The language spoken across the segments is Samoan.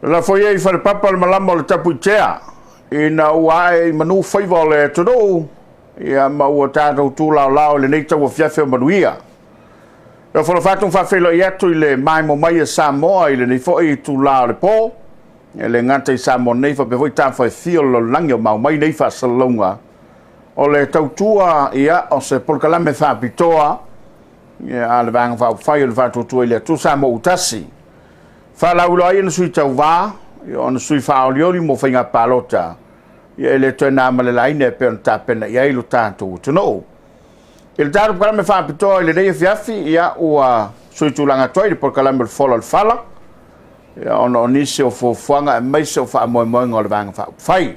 Lafo ia i falepapa le malama o le Tapuitea, ina ua ae i manu faiva o le atunuu, ia ma ua tatou tulaolao i lenei tauafiafi o manuia. E ofo atu ma faafeiloai atu i le maemo mai e Samoa i lenei foi itula o le po, e le gata i Samoa nei faapea foi tafa e fia o le lalolagi o maua mai nei faasalalauga. O le tautua ia, o se polokalame faapitoa ia, a le Vaega Faaupufai o le Faatuatua i le Atua Samoa ua Tasi. Faalauiloa ai ona sui tauva, ona sui faaolioli mo faiga palota, ia e le toe na ma le laina e pei ona tapena i ai lo tatou atunuu. I le tatou polokalame faapitoa i lenei afiafi, ia, ua suitulaga atu ai le polokalame o le Fola o le Fala, ia, ona o nisi o fuafuaga aemaise o faamoemoega o le Vaega Faaupufai.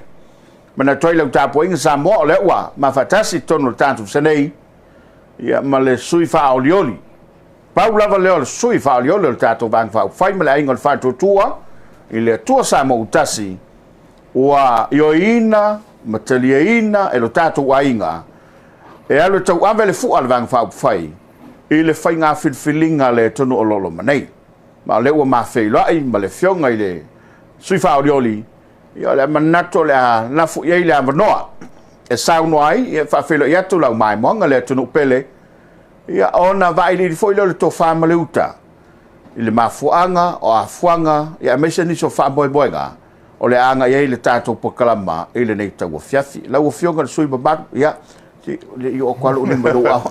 Manatu ai lau tapuaiga Samoa, o lea ua mafaatasi i totonu o le tatou nei, ia, ma le sui faaolioli. Pau lava lea o le sui faaolioli o le tatou Vaega Faaupufai ma le Aiga o le Faatuatua i le Atua Samoa ua Tasi, ua ioeina ma taliaina e lo tatou aiga e alu e tauave le fua a le Vaega Faaupufai i le faiga filifiliga a le atunuu o lo o loma nei. Ma o lea ua mafeiloai ma le afioga i le sui faaolioli, ia o le a manatu o le a lafo i ai le avanoa e saunoa ai, e faafeiloai atu lau maimoaga le atunuu pele, ia ona vailiili foi lea o le tofa ma le uta i le mafuaaga o afuaga, ia aemaise nisi o faamoemoega o le a agai ai le tatou polokalama i lenei tauafiafi. Lau Afioga i le sui usufono mamalu, ia, le i oo atu lava lou lima i lou ao.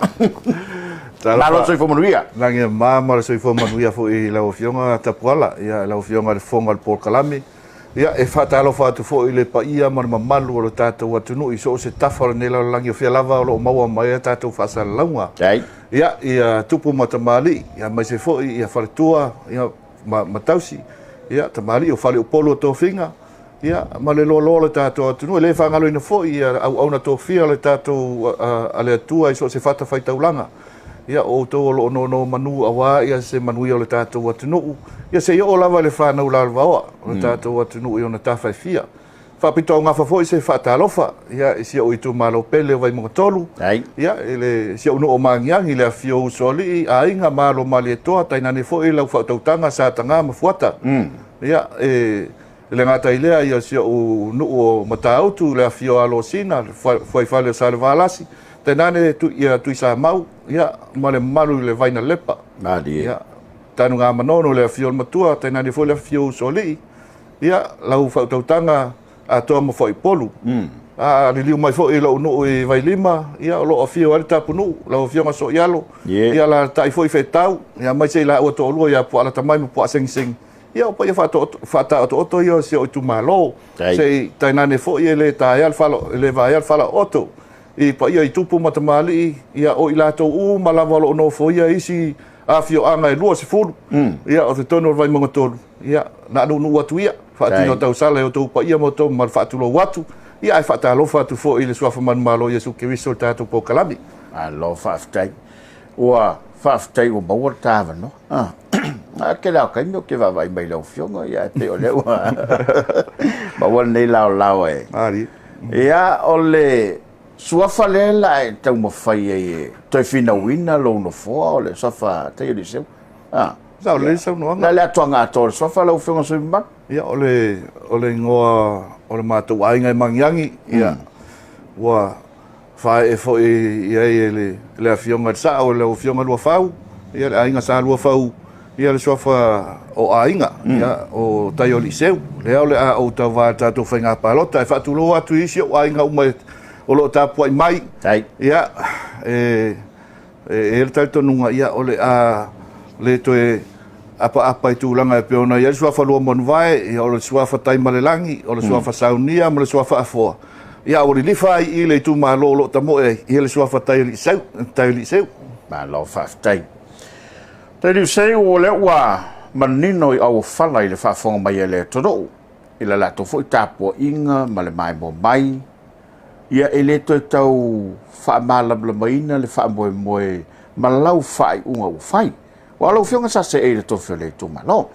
Malo le soifua manuia. Lagi e mama le soifua manuia foi i lau Afioga Tapuala, ia lau Afioga i le Fofoga o le Polokalame. Ia, e faatalofa atu foi i le paia ma le mamalu o le tatou atunuu i so o se tafa o lenei lalolagi o fea lava o lo o maua mai ai tatou faasalalauga. Ia, ia tupu ma tamalii, ia aemaise foi ia faletua, ia ma tausi, ia tamalii o faleupolu o tofiga, ia ma le loaloa o le tatou atunuu. E le faagaloina foi ia auauna tofia o le tatou a le Atua i so o se fatafaitaulaga. Ia, o outou o lo o nonomanu aua ia se manuia o le tatou atunuu, ia se i oo lava i le fanau lalovaoa o le tatou atunuu i ona tafa e fia. Faapitoaugafa foi se faatalofa ia i si ou itumalo pele o Vaimauga 3, ia i le si ou nuu o Magiagi, le afifio o Usoalii, Aiga, Malo Malietoa, tainane foi lau faautautaga Sa Taga ma Fuata. Ia, e le gata i lea, ia si ou nuu o Matautu, le afifio o Alosina, le fuaifale o Salevalasi, tainane ia Tuisamau, ia, ma le mamalu i le Vainalepa. Ia, Tanugamanono, le afifio o le Matua, tainane foi le afifio o Usoalii, ia, lau faautautaga Atoa ma Fuaipolu. A liliu mai foi i lou nuu i Vailima, ia, o lo o afio ai le Tapunuu, lau Afioga Soialo, ia, alaalatai foi Feetau, ia, aemaise i laua toalua ia Puaalatamai ma Puaasegisegi, ia, o paia faataotooto ia o si ou itumalo. Se i tainane foi e le taea le fala, e le vaea le falaooto i paia i tupu ma tamalii, ia, o i latou uma lava o lo o nofoia isi afioaga e 20, ia, o totonu o le Vaimauga 3, ia, na nuunuu atu ia, faatino tausala e outou paia ma outou mamalu, faatulou atu, ia, ae faatalofa atu foi i le suafa manumalo o Iesu Keriso o le tatou polokalame. Malo faafetai. Ua faafetai ua maua le ta avanoa. A tele lava o taimi ou te vaavaai mai i lau Afioga, ia, ae pei o lea ua maua lenei laolao e. Ia, o le suafa lea la e taumafai ai e toe finauina lou nofoa, o le suafa Taialii. Sao lelei le saunoaga. Le atoaga atoa o le suafa lau Afioga sui mamalu. Ia, o le igoa o le matou aiga e Magiagi, ia, ua faaee foi i ai e le Afioga i le Sao, lau Afioga Luafau, ia, le aiga Sa Luafau, ia, le suafa o aiga, ia, o Taioliiseu, lea o le a ou tauva i le tatou faiga palota. E faatulou atu i isi ou aiga uma o lo o tapuai mai. Ia, e i ai le talitonuga, ia, o le a le toe apaapa i tulaga e pei ona i ai le suafa Luamanuvae, ia, o le suafa Taimalelagi, o le suafa Saunia ma le suafa Afoa. Ia, ua lilifa ai i le itumalo o lo o tamoe ai, ia, le suafa Taialiiseu. Taialiiseu. Malo faafetai. Taialiiseu, o lea ua manino i auofala i le faafofoga mai a le atunuu i le latou foi tapuaiga ma le maimoa mai, ia, e le toe tau faamalamalamaina le faamoemoe ma lau faaiuga ua fai. Aua o lau Afioga sa seei i le tofi o le itumalo.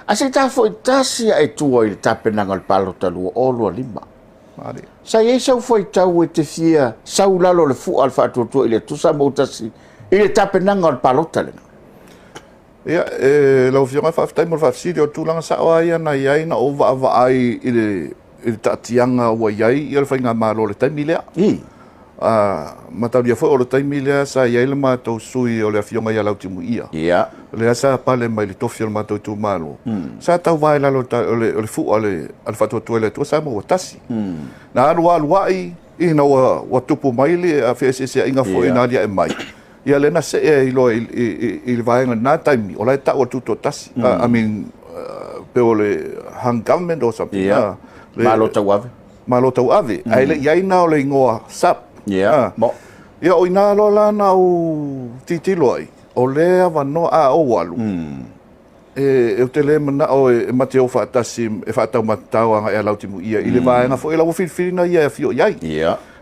Ae se i ta foi tasi ae tua i le tapenaga o le palota 2025. Sa i ai sau faitau e te fia sau lalo o le fua a le Faatuatua i le Atua Samoa ua Tasi i le tapenaga o le palota lena? Ia, e, lau Afioga, faafetai mo le faafesili. O le tulaga sao lava ia na i ai na ou vaavaai i le, i le taatiaga ua i ai ia le faigamalo i le taimi lea. Mataulia foi o le taimi lea sa i ai le matou sui o le Afioga ia Lautimuia. Lea sa pale mai i le tofi o le matou itumalo. Sa tauva i lalo o le fua a le Faatuatua i le Atua Samoa ua Tasi. Na alu alu ai ina ua tupu mai le feeseeseaiga foi na aliae mai. Ia lea na see ai loa i le vaega i lena taimi, o la e tau o le Tutoatasi. I mean, pe o le Hung Government or something. Malo Tauave. Malo Tauave. Ae le i ai na o le igoa SUP. Ia, o ina loa la na ou tilotilo ai, o lea avanoa a ou alu, e ou te le manao e mate o faatasi e faataumatatao agai ia Lautimuia i le vaega foi la ua filifili na ia e afio i ai.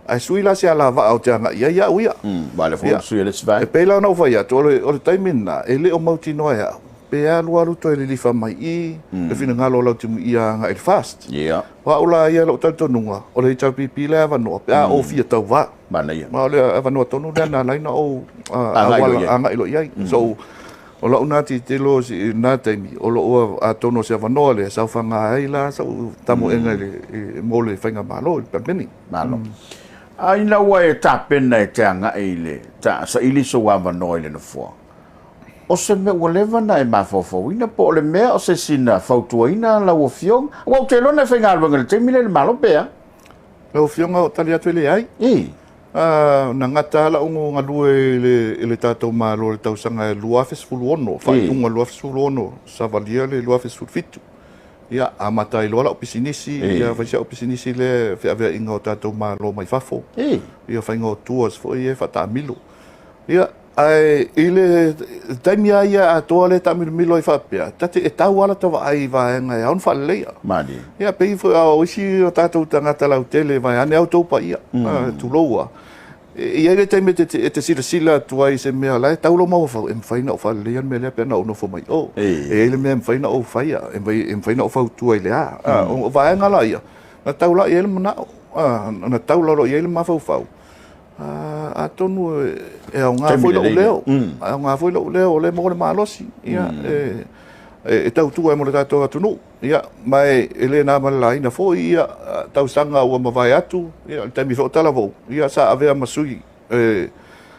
Ae sui la se alavaa o te agai i ai au ia. Vale foi sui le E pei la ona ou fai atu, o le taimi lena, e le o mautinoa e au, pe alu alu toe lilifa mai i le finagalo o Lautimuia agai i le FAST. O au la ia lou talitonuga, o le HRPP le avanoa, pe a ou fia tauvā. Manaia. Ma o le avanoa tonu lea na ala ai na ou agai loa i ai. So, o lau na tilotilo i lena taimi, o loo atonu o se avanoa lea, saofaga ai la sau tamoega mo le faigamalo i le Palemene. Malo. A ina ua e tapena e te agai i le saili sou avanoa i le nofoa, o se mea ua leva na e mafaufauina, po o le mea o se sina fautuaina lau Afioga? Ua ou te iloa na e faigaluega i le taimi lea i le Malo pe a? Lau Afioga, o tali atu e leai. Na gata lava lau galue i le tatou Malo i le tausaga e 2016, faaiuga 2016, savalia le 2017. Ia, amata ai loa lau pisinisi, ia fai si au pisinisi lea feaveaiga o tatou Malo mai fafo. Ia faiga o tours foi ia faataamilo. Ia, ae i le taimi lava ia atoa lea taamilomilo ai faapea, ta te e tau lava ta vaai i vaega e ao ona faaleleia. Malie. Ia, pei foi o isi o tatou tagata lautele vaeane au tou paia, tulou lava. E i ai le taimi e te silasila atu ai i se mea la e tau lou mafaufau, e mafai ona ou faaleleia le mea lea pe ana ou nofo mai o. E i ai le mea e mafai ona ou faia, e mafai ona ou fautua i le a. O vaega la ia, na tau la i ai le manao, na tau lalo i ai le mafaufau. Atonu e aoga foi lou leo, aoga foi lou leo o lea e maua le malosi, ia, e tautua ai mo le tatou atunuu. Ia, ma e le na ma le laina foi ia tausaga ua mavae atu, ia, le taimi foi o talavou, ia, sa avea ma sui e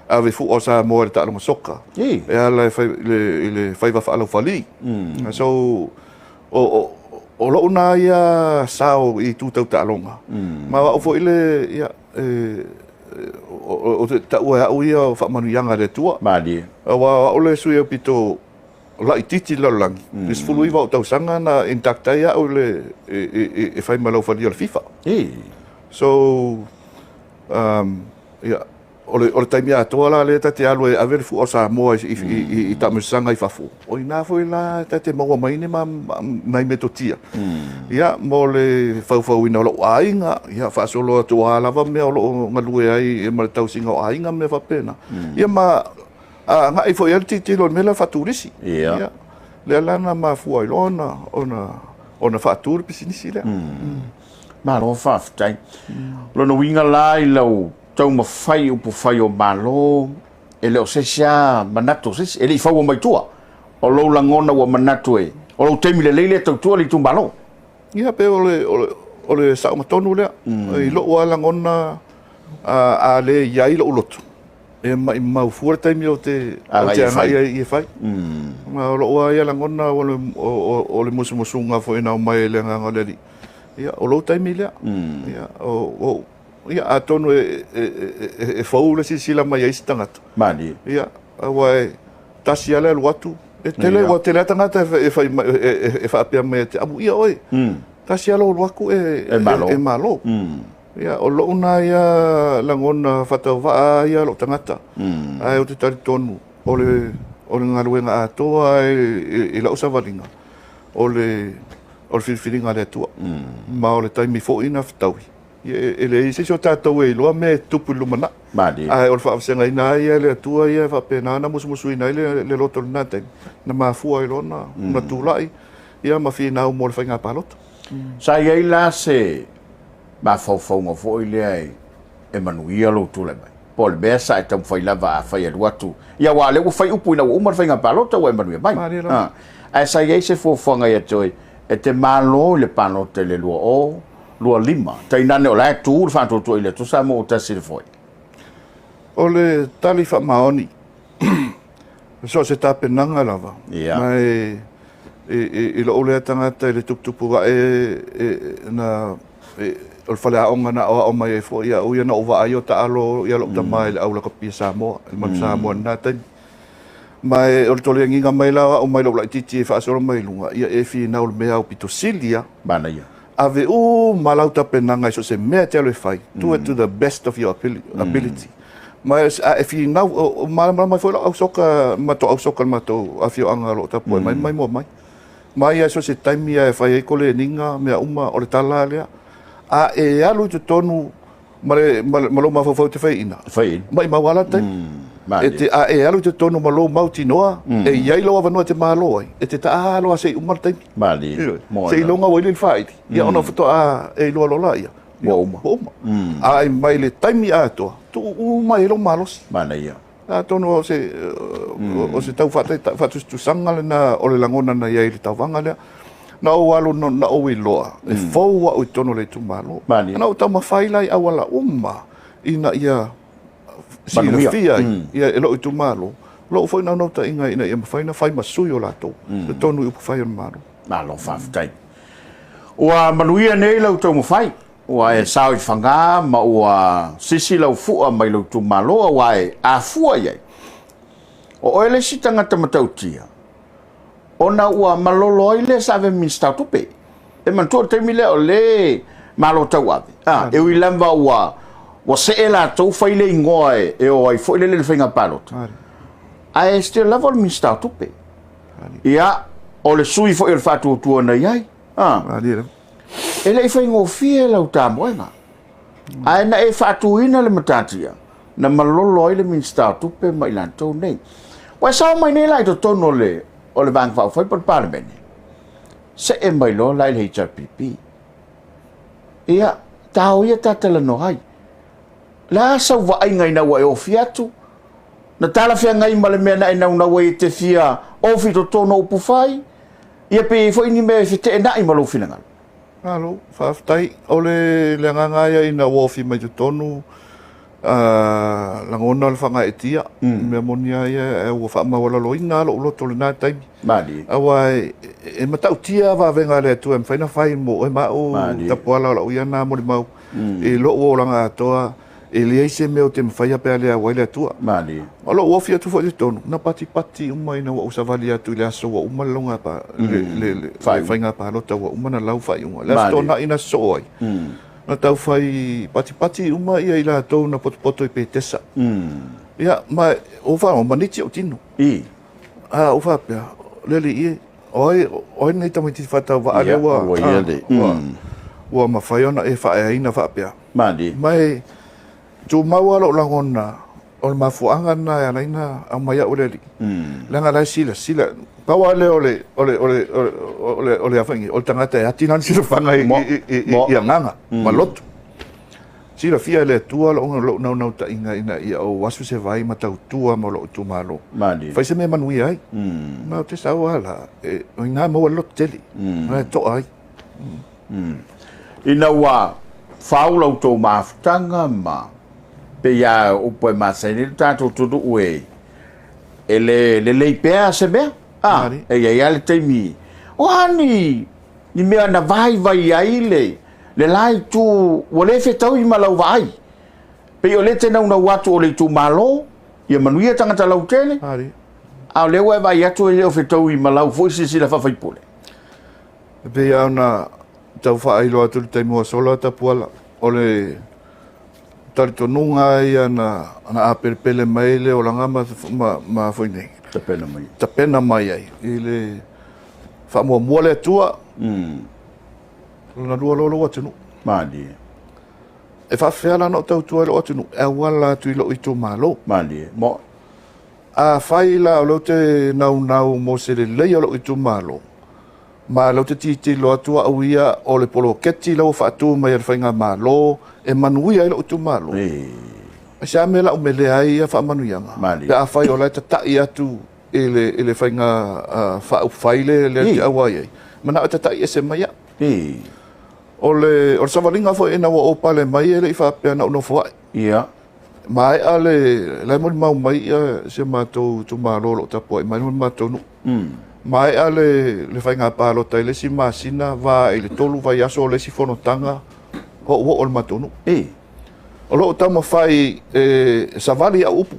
ave fua o Samoa i le taaloga soka. E ala i le faiva faalaufali. So, o lou na ia sao i itu tau taaloga. Ma o au foi le, ia, o te taua e au ia o faamanuiaga a le Atua. Malie. Aua o au le sui aupito laitiiti i le lalolagi, i le 19 o tausaga na induct ai au e fai ma laufalia o le FIFA. So, ia, o le taimi atoa la lea ta te alu e ave le fua o Samoa i taamilosaga i fafo. O ina foi la ta te maua mai ni nai metotia. Ia, mo le faufauina o lou aiga, ia, faasolo atu a lava mea o loo galue ai ma le tausiga o aiga ma mea faapena. Ia, ma agai foi ai le tilotilo i le mea lea faaturisi. Ia, lea la na mafua ai loa ona faatu le pisinisi lea. Malo faafetai. Lona uiga la i lau taumafai upufai o Malo, e le o se isi lava manatu o se isi, e le i faua mai tua. O lou lagona ua manatu e, o lou taimi lelei lea e tautua le itumalo. Ia, pe o le saoga tonu lea. I lou lava lagona, a le i ai lou loto, e maimau fua le taimi o te agai ai e fai. Ma o lou lava ia lagona o le musumusuga foi na aumai e le agaga o le Alii, ia, o lou taimi lea. Ia, ia, atonu e fou le silasila mai a isi tagata. Malie. Ia, aua e tasi lava le alu atu. E tele, ua tele lava tagata e faapea mai e te amu ia oe. Tasi lava lou alu atu e malo. E malo. Ia, o lou na ia lagona faatauvaa ia lou tagata. Ae ou te talitonu, o le galuega atoa i lau savaliga, o le filifiliga a le Atua. Ma o le taimi foi na fetaui. E leai se isi o tatou e iloa mea e tupu i le lumanai. Malie. Ae o le faavasegaina ai e le Atua ia e faapena ona musumusuina ai le loto i lena taimi, na mafua ai loa ona tulai ia ma finau mo le faiga palota. Sa i ai la se mafaufauga foi lea e manuia lou tulai mai? Po o le mea sa e taumafai lava afai e alu atu, ia aua o lea ua fai upu ina ua uma le faiga palota ua e manuia mai. Malie lava. Ae sa i ai se fuafuaga ia te oe e te malo i le palota i le 2025, tainane o la e tu le faatuatua i le Atua Samoa ua tasi i le foe? O le tali faamaoni, so o se tapenaga lava, ma e i lou lea tagata i le tuputupu ae na o le faleaoga na aoao mai ai foi au ia na ou vaai o taalo ia lou tama i le au lakapi a Samoa, i le Manu Samoa i lena taimi. Ma e o le toliagiga mai la o au mai lou laitiiti e faasolo mai i luga, ia e finau i le mea aupito sili lava. Manaia. Ave uma lau tapenaga i so o se mea e te alu e fai, do it to the best of your ability. Ma a e finau, o malamalama ai foi lau ausoka ma matou ausoka i le matou afioaga o lo o tapuai mai ma maimoa mai. Mai lava i so o se taimi lava e fai ai koleniga, mea uma, o le tala lava lea. A e alu i totonu ma le, ma lou mafaufau e te faiaina, Faiaina. maimau lava la taimi. Malie. E te, a e alu i totonu ma lou mautinoa, e i ai lou avanoa e te malo ai, e te taalo lava seia uma le taimi. Malie. Ioe. Moana. Seiloga ua ili le faaili, ia ona faatoa e iloa loa lea. Ua uma. Ua uma. A mai le taimi atoa, tuu uma i ai lou malosi. Manaia. Atonu o se, o se tau faatusatusaga lena o le lagona na i ai i le tauvaga lea. Na ou alu na ou iloa, e fou au i totonu o le itumalo. Malie. Na ou taumafai la i auala uma ina ia Manuia. silafia ai e lou itumalo, lou foi naunautaiga ina ia mafai ona fai ma sui o latou i totonu i upufai o le Malo. Malo faafetai. Ua manuia nei lau taumafai, ua e sao i Faga ma ua sisi lau fua mai lou itumalo aua e afua i ai. O oe le isi tagata matautia, ona ua malolo ai le sa ave Minisita o Tupe. E manatua le taimi lea o le Malo tauave. E ui lava ua see latou fai le igoa e o ai foi lele i le faiga palota. Ae still lava o le Minisita o Tupe. Ia, o le sui foi o le faatuatua na i ai. E le i faigofie lau tamoega. Ae na e faatuina le matatia, na malolo ai le Minisita o Tupe ma i latou nei. Ua e sao mai nei la i totonu o le Vaega Faaupufai po o le Palemene, see mai loa la i le HRPP. Ia, tao ia ta talanoa ai. O le a sau vaaiga ina ua e ofi atu, na talafeagai ma le mea na e naunau ai e te fia ofi totonu o upufai, ia pe i ai foi ni mea e feteenai ma lou finagalo? Malo, faafetai. O le agaga lava ia ina ua ofi mai totonu, lagona le faagaeetia. O le mea moni lava ia, ua faamaualaloina lava lou loto i lena taimi. Malie. Aua e matautia vavega a le Atua e mafai ona fai mo oe ma au Tapuala o lau ia na molimau i lou olaga atoa, e leai se mea ou te mafaia pe a le au ai le Atua. Malie. O lou ofi atu foi i totonu, na patipati uma ina ua ou savali atu i le aso ua uma le lauga le faiga palota ua uma ona lau faaiuga. Le Aso Toonai na sosoo ai, na tau fai patipati uma ia i latou na potopoto i Petesa. Ia, ma ua faalogo, maniti ou tino. A ou faapea, le alii e, o ai, o ai lenei tamaitiiti faatauvaa lea ua, Ua ia le, ua mafai ona e faaeaina faapea. Malie. Ma e tumau lava lou lagona, o le mafuaaga lena e ala ai ona aumai au e le Alii, leaga o la e silasila. Pau lava lea o le, o le, o le, o le, o le, o le tagata e ati lana silafaga i agaga ma loto. Silafia e le Atua lou naunautaiga ina ia ou asu se vai ma tautua mo lou itumalo. Malie. Fai se mea manuia ai. Ma ou te sau lava la, o i ina e maua le loto tele, o la e toa ai. Ina ua fau la outou mafutaga ma pei lava o upu e masani ai le tatou atunuu e le lelei pea se mea. E i ai lava le taimi, o a ni mea na vaivai ai le la itu ua le fetaui ma lau vaai. Pei o lea te naunau atu o le itumalo, ia manuia tagata lautele, a o lea ua e vaai atu e le o fetaui ma lau foi silasila faafaipule. E pei lava ona tau faailoa atu i le taimi ua sola Tapuala, o le talitonuga ia na apelepele mai le olaga ma foi nei. Tapena mai. Tapena mai ai i le faamuamua le Atua, lona lua loa lou atunuu. Malie. E faafefea la ona ou tautua i lou atunuu, e auala atu i lou itumalo. Malie. Mo. Afai la o lea ou te naunau mo se lelei o lou itumalo, ma o lea ou te tilotilo atu au ia o le poloketi la ua faatu mai e le faigamalo e manuia ai lou itumalo. Aisea mea la u melea ai ia faamanuiaga? Pe afai o la e tata'i atu i le, i le faiga faaupufai le, lea te auai ai, mana'o e tata'i ese mai au. O le, o le savaliga foi ina ua ou pale mai e le i faapea na ou nofoa'i. Ia. Maea le, la e molimau mai ia si o matou itumalo o lo o tapuai mai ma le matou nuu. Maea le, le faiga palota i le isi masina, va i le 3 vaiaso o le isi fonotaga, ou oo i le matou nuu. O lo o taumafai e savali au upu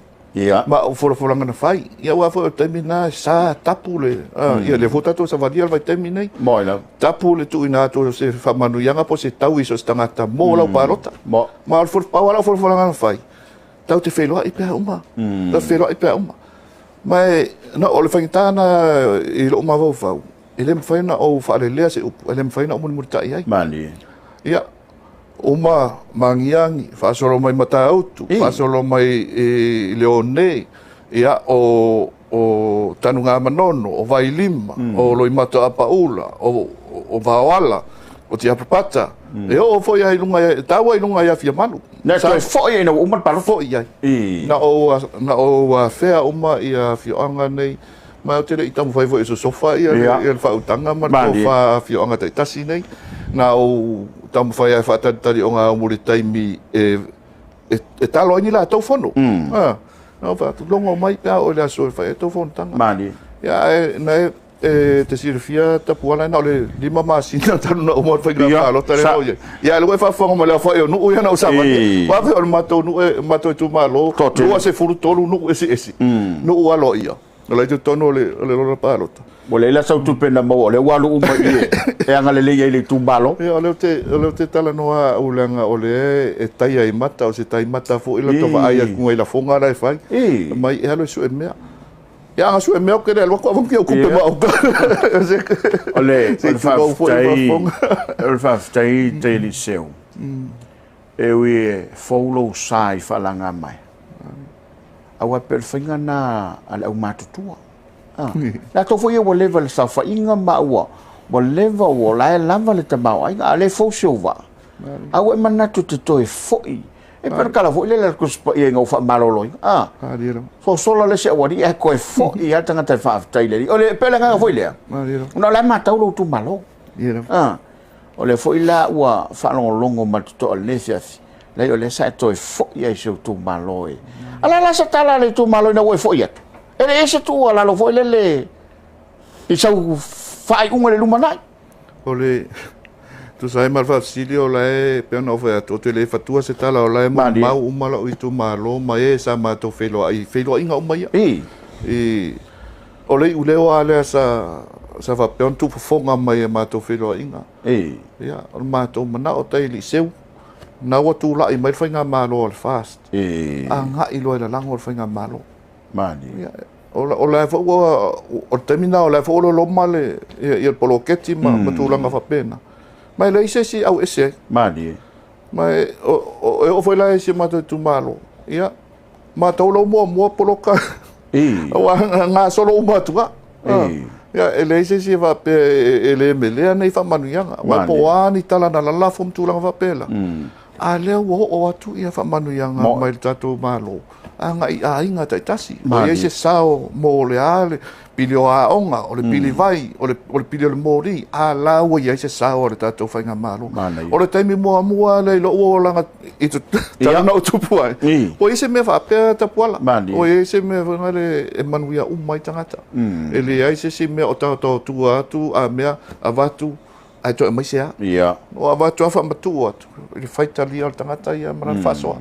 ma au folafolaga na fai. Ia aua foi o le taimi lena sa tapu le, ia lea foi tatou savalia le vaitaimi lenei. Moi lava. Tapu le tuuina atu o se faamanuiaga po o se taui i so o se tagata mo lau palota. Mo. Ma o le pau lava lau folafolaga na fai, tatou te feiloai pe a uma. Tatou te feiloai pe a uma. Ma e, na, o le faigata lena i lou mafaufau, e le mafai ona ou faalelea se upu, e le mafai ona ou mulimulitai ai. Malie. Ia, uma Magiagi, faasolo mai Matautu, faasolo mai i Leone, ia, o, o Tanugamanono, o Vailima, o Loimata Apaula, o, o Vaoala, o Tiapapata, e oo foi lava i luga, e taua i luga ia Fiamalu. Na toe foi ina ua uma le palota. Foi ai. Na ou, na ou afea uma ia afioaga nei, ma ou te le i taumafai foi e sosofa ia, ia. le faautaga ma le tofa a afioaga taitasi nei. Na ou taumafai lava e faatalitali ogaumu i le taimi e, e, e talo ai ni latou fono. Ah, na ou fai atu, logo mai pe a oo i le aso e fai ai tou fonotaga. Malie. Ia, ae na e, e te silafia Tapuala na o le 5 masina talu na uma le faiga palota lea na i ai. Ia, lea ua e faafofoga mai le aofai o nuu ia na ou savali. Aua foi o le matou nuu, matou itumalo, 23 nuu eseese, nuu aloaia. O la i totonu o le, o le lola palota. Ua leai la sau tupe na maua, o lea ua alu uma i i e agalelei ai i le itumalo. Ia, o lea ou te, o lea ou te talanoa au leaga o lea e taia i mata, o se tai mata foi la ta vaai atu i lafoga la e fai. Mai e alu e sue mea. Ia, a sue mea ou te le alu atu avatu au tupe ma au. O le, o le faafetai, o le faafetai tai Eliseu. E ui e fou lou sa i faalaga mai. Aua e pei o le faiga lena a le aumatutua. Ah. Latou foi ia ua leva i le saofaiga ma ua ua leva ua la e lava le tamaoaiga, a o lea e fou si ou vaa. A ua e manatu e te toe foi. E pei o le tala foi lele a le Tusi Paia ina ua faamaloloina. Ah. Sosola le isi aualii ae toe foi lava le tagata e faafetai i le Alii. O le, e pei o le agaga foi lea. Ona o la e matau lou itumalo. Ah. O lea foi la ua faalogologo ma le totoa i lenei afiafi, leai o lea sa e toe foi ai i si ou itumalo e. A la la se tala a le itumalo ina ua e foi atu? E leai se tuualalo foi lele i sau faaiuga i le lumanai. O le tusa ai ma le faafesili o la e pei ona ou fai atu, ou te le fatua se tala o la e molimau uma lou itumalo ma e sa matou feiloai i feiloaiga uma ia. I O le iuleo lava lea sa, sa faapea ona tuufofoga mai e matou feiloaiga. Ei. Ia, o le matou manao tai alii seu, na ua tulai mai le faigamalo a le FAST. Ei. Agai loa e lalago le faigamalo. Malie. Ia, o, o la foi ua, o le taimi na o la foi ua loloma le, ia, ia le poloketi ma, ma tulaga faapena. Ma e leai se isi au ese ai. Malie. Ma e, o, o, e oo foi la i si o matou itumalo, ia, matou lau muamua poloka. Aua gasolo uma atu lava. Ia, e leai se isi e faapea e le melea nei faamanuiaga. Aua po o a ni tala na lalafo ma tulaga faapela. A lea ua oo atu ia faamanuiaga mai le tatou Malo agai i aiga taitasi. Ua i ai se sao mo le a le pili o aoga, o le pili vai, o le pili o le moli, a la ua i ai se sao a le tatou faigamalo. O le taimi muamua lea i lou olaga i talu na ou tupu ai, ua i ai se mea faapea Tapuala. Ua i ai se mea foi lea e manuia uma ai tagata. E leai se isi mea o taotaotua atu a mea avatu ae toe aumai se a. Ua avatu lava faamatuu atu i le faitalia o le tagata ia ma lana faasoa.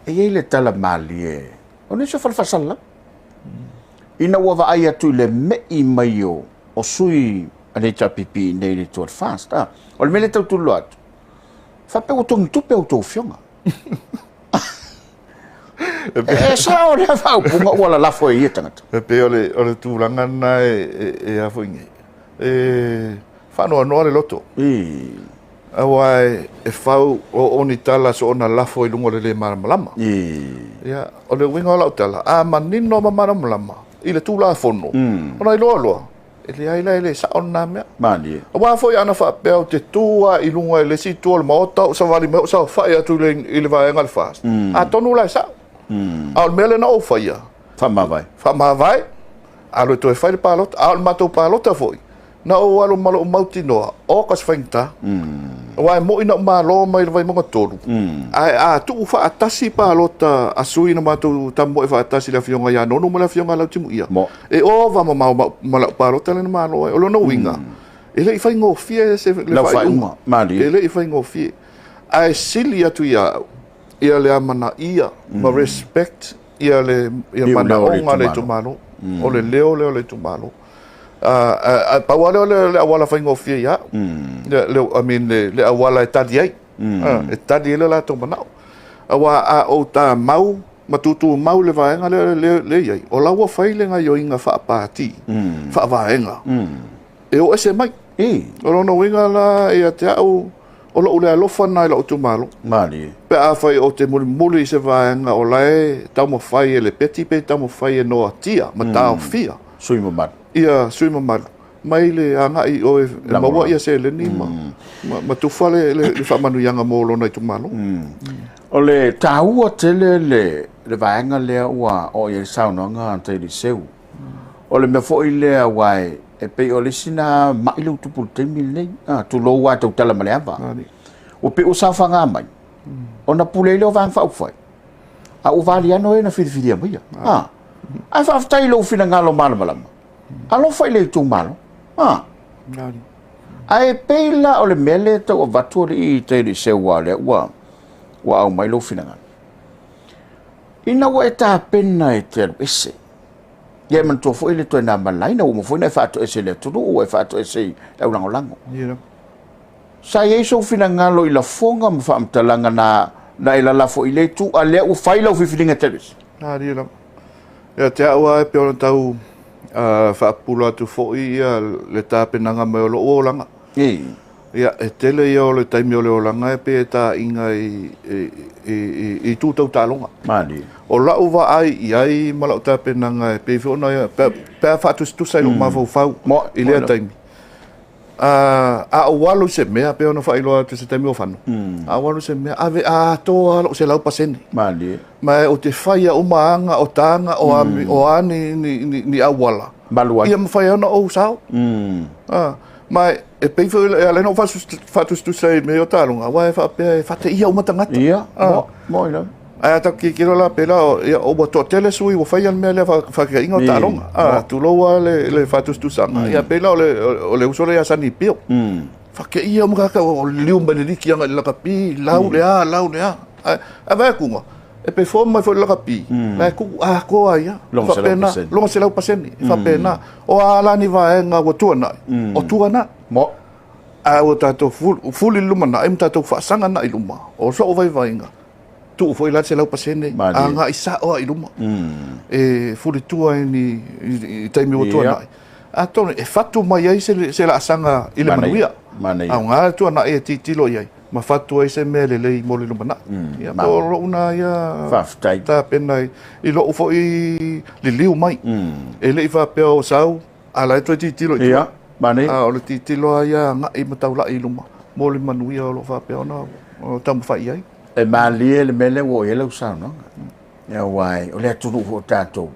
E i ai le tala malie o nisi o fale faasalalau. Ina ua vaai atu i le me'i mai o, o sui a le HRPP nei i le Tour de France. Ah, o le mea lea tau tuliloa atu, faapea ua togitupe a outou afioga. E sao lea faaupuga ua lalafo e ia tagata. E pei o le, o le tulaga lena e, e, e a foi nei. E faanoanoa le loto. Aua e fau o ni tala soona lafo i luga o le le malamalama. Ia, o le uiga o lau tala, a manino ma malamalama i le Tulafono, ona iloa loa, E leai la e le sa'o lena mea. Malie. Aua foi ana faapea ou te tu lava i luga i le isi itu o le Maota ou savali mai ou saofa'i atu i le vaega a le FAST, atonu la e sa'o. A o le mea lea na ou faia, Faamavae. Faamavae, alu e toe fai le palota. A o le matou palota foi, na ou alu ma lou mautinoa, oka se faigata. Aua e moni na ou malo mai le Vaimauga 3, ae a tuu faatasi palota a sui na matou tamoe faatasi le Afioga ia Nonu ma le Afioga ia Lautimuia, e ova mamao ma lau palota lea na malo ai. O lona uiga, e le i faigofie se le faaiuga. E le i faigofie. Ae sili atu ia au, ia le amanaia ma respect ia le manaoga o le itumalo. O le leo lea o le itumalo. Ae pau lava lea o le auala faigofie ia au. I mean, le auala e tali ai. E tali ai le latou manao. Aua a ou tamau ma tutumau le vaega lea e i ai, o la ua fai le gaoioiga faapati, faavaega, e o ese mai. O lona uiga la ia te au, o lou le alofa lena i lou itumalo. Malie. Pe afai ou te mulimuli i se vaega o la e taumafai e lepeti pe taumafai e noatia ma taofia sui mamalu. Ia sui mamalu mai le agai i o e maua ia seleni ma tufa le faamanuiaga mo lona itumalo. O le taua tele le vaega lea ua oo i ai le saunoaga a Tailiseu. O le mea foi lea aua e pei o le isi na mai le utupu i le taimi lenei. Tulou lava e tautala ma le ava. Ua pei ua saofaga mai, ona pule ai lea o Vaega Faaupufai, a ua valiano e na filifilia maia. Ae faafetai i lou finagalo malamalama. Alofa i le itumalo. Ae pei la o le mea lea e tau avatu alii Tailiseu aua o lea ua aumai lou finagalo. Ina ua e tapena e te alu ese, ia e manatua foi le toe na malaina, ua uma foi ona e faatoese i le atunuu, ua e faatoese i le aulagolago. Sa i ai sou finagalo i lafoga ma faamatalaga na e lalafo i le itu, a lea ua fai lau filifiliga e te alu ese? Malie lava. Ia te au lava e pei ona tau faapupula atu foi le tapenaga mai o lou olaga. Ia, e tele ia o le taimi o le olaga e pei e taaiga i itu tau taaloga. Malie. O lau vaai i ai ma lau tapenaga e pei foi ona pe a faatusatusa i lou mafaufau i lea taimi, a ou alu i se mea, pei ona faailoa atu i se taimi o fano, a ou alu i se mea, ave atoa lou 100%. Malie. Ma ou te faia uma aga, o taga, o a ni auala. Malu ai. Ia mafai ai ona ou sao. Ma e pei foi e ala ai ona ou faatusatusa i mea ia o taaloga, aua e faapea e faateia uma tagata. Ia, moi lava. Ae a tatou tilotilo la pei la, ia, ua toatele sui ua faia le mea lea faataitaiga o taaloga. Tulou lava le faatusatusaga. Ia pei la o le uso lea ia Sonny Bill. Faateia uma tagata o liliu mai le liki agai i le lakapi, lau le a, lau le a. Ae vaai atu e perform mai foi le lakapi, la e tuu atoa ai lava. Faapena, lona 100%, e faapena. O a la ni vaega ua tuanai, o tuanai. Ae ua tatou fuli i le lumanai ma tatou faasaga agai i luma, o sou vaivaiga, tuu foi la le 100% agai sao lava i luma. E fulitua i ni taimi ua tuanai. Atonu e fatu mai ai se laasaga i le manuia. Aoga le tuanai e tilotilo i ai ma fatu ai se mea lelei mo le lumanai. Ia, po o lou na ia Faafetai. tapena i lou foi liliu mai. E le i faapea o sau, a la e toe tilotilo i tua. Ia, manaia. A o le tilotilo lava ia agai ma taulai i luma mo le manuia o lo o faapea ona taumafai i ai. E malie le mea lea ua oo i ai lau saunoaga. Aua o le atunuu foi o tatou,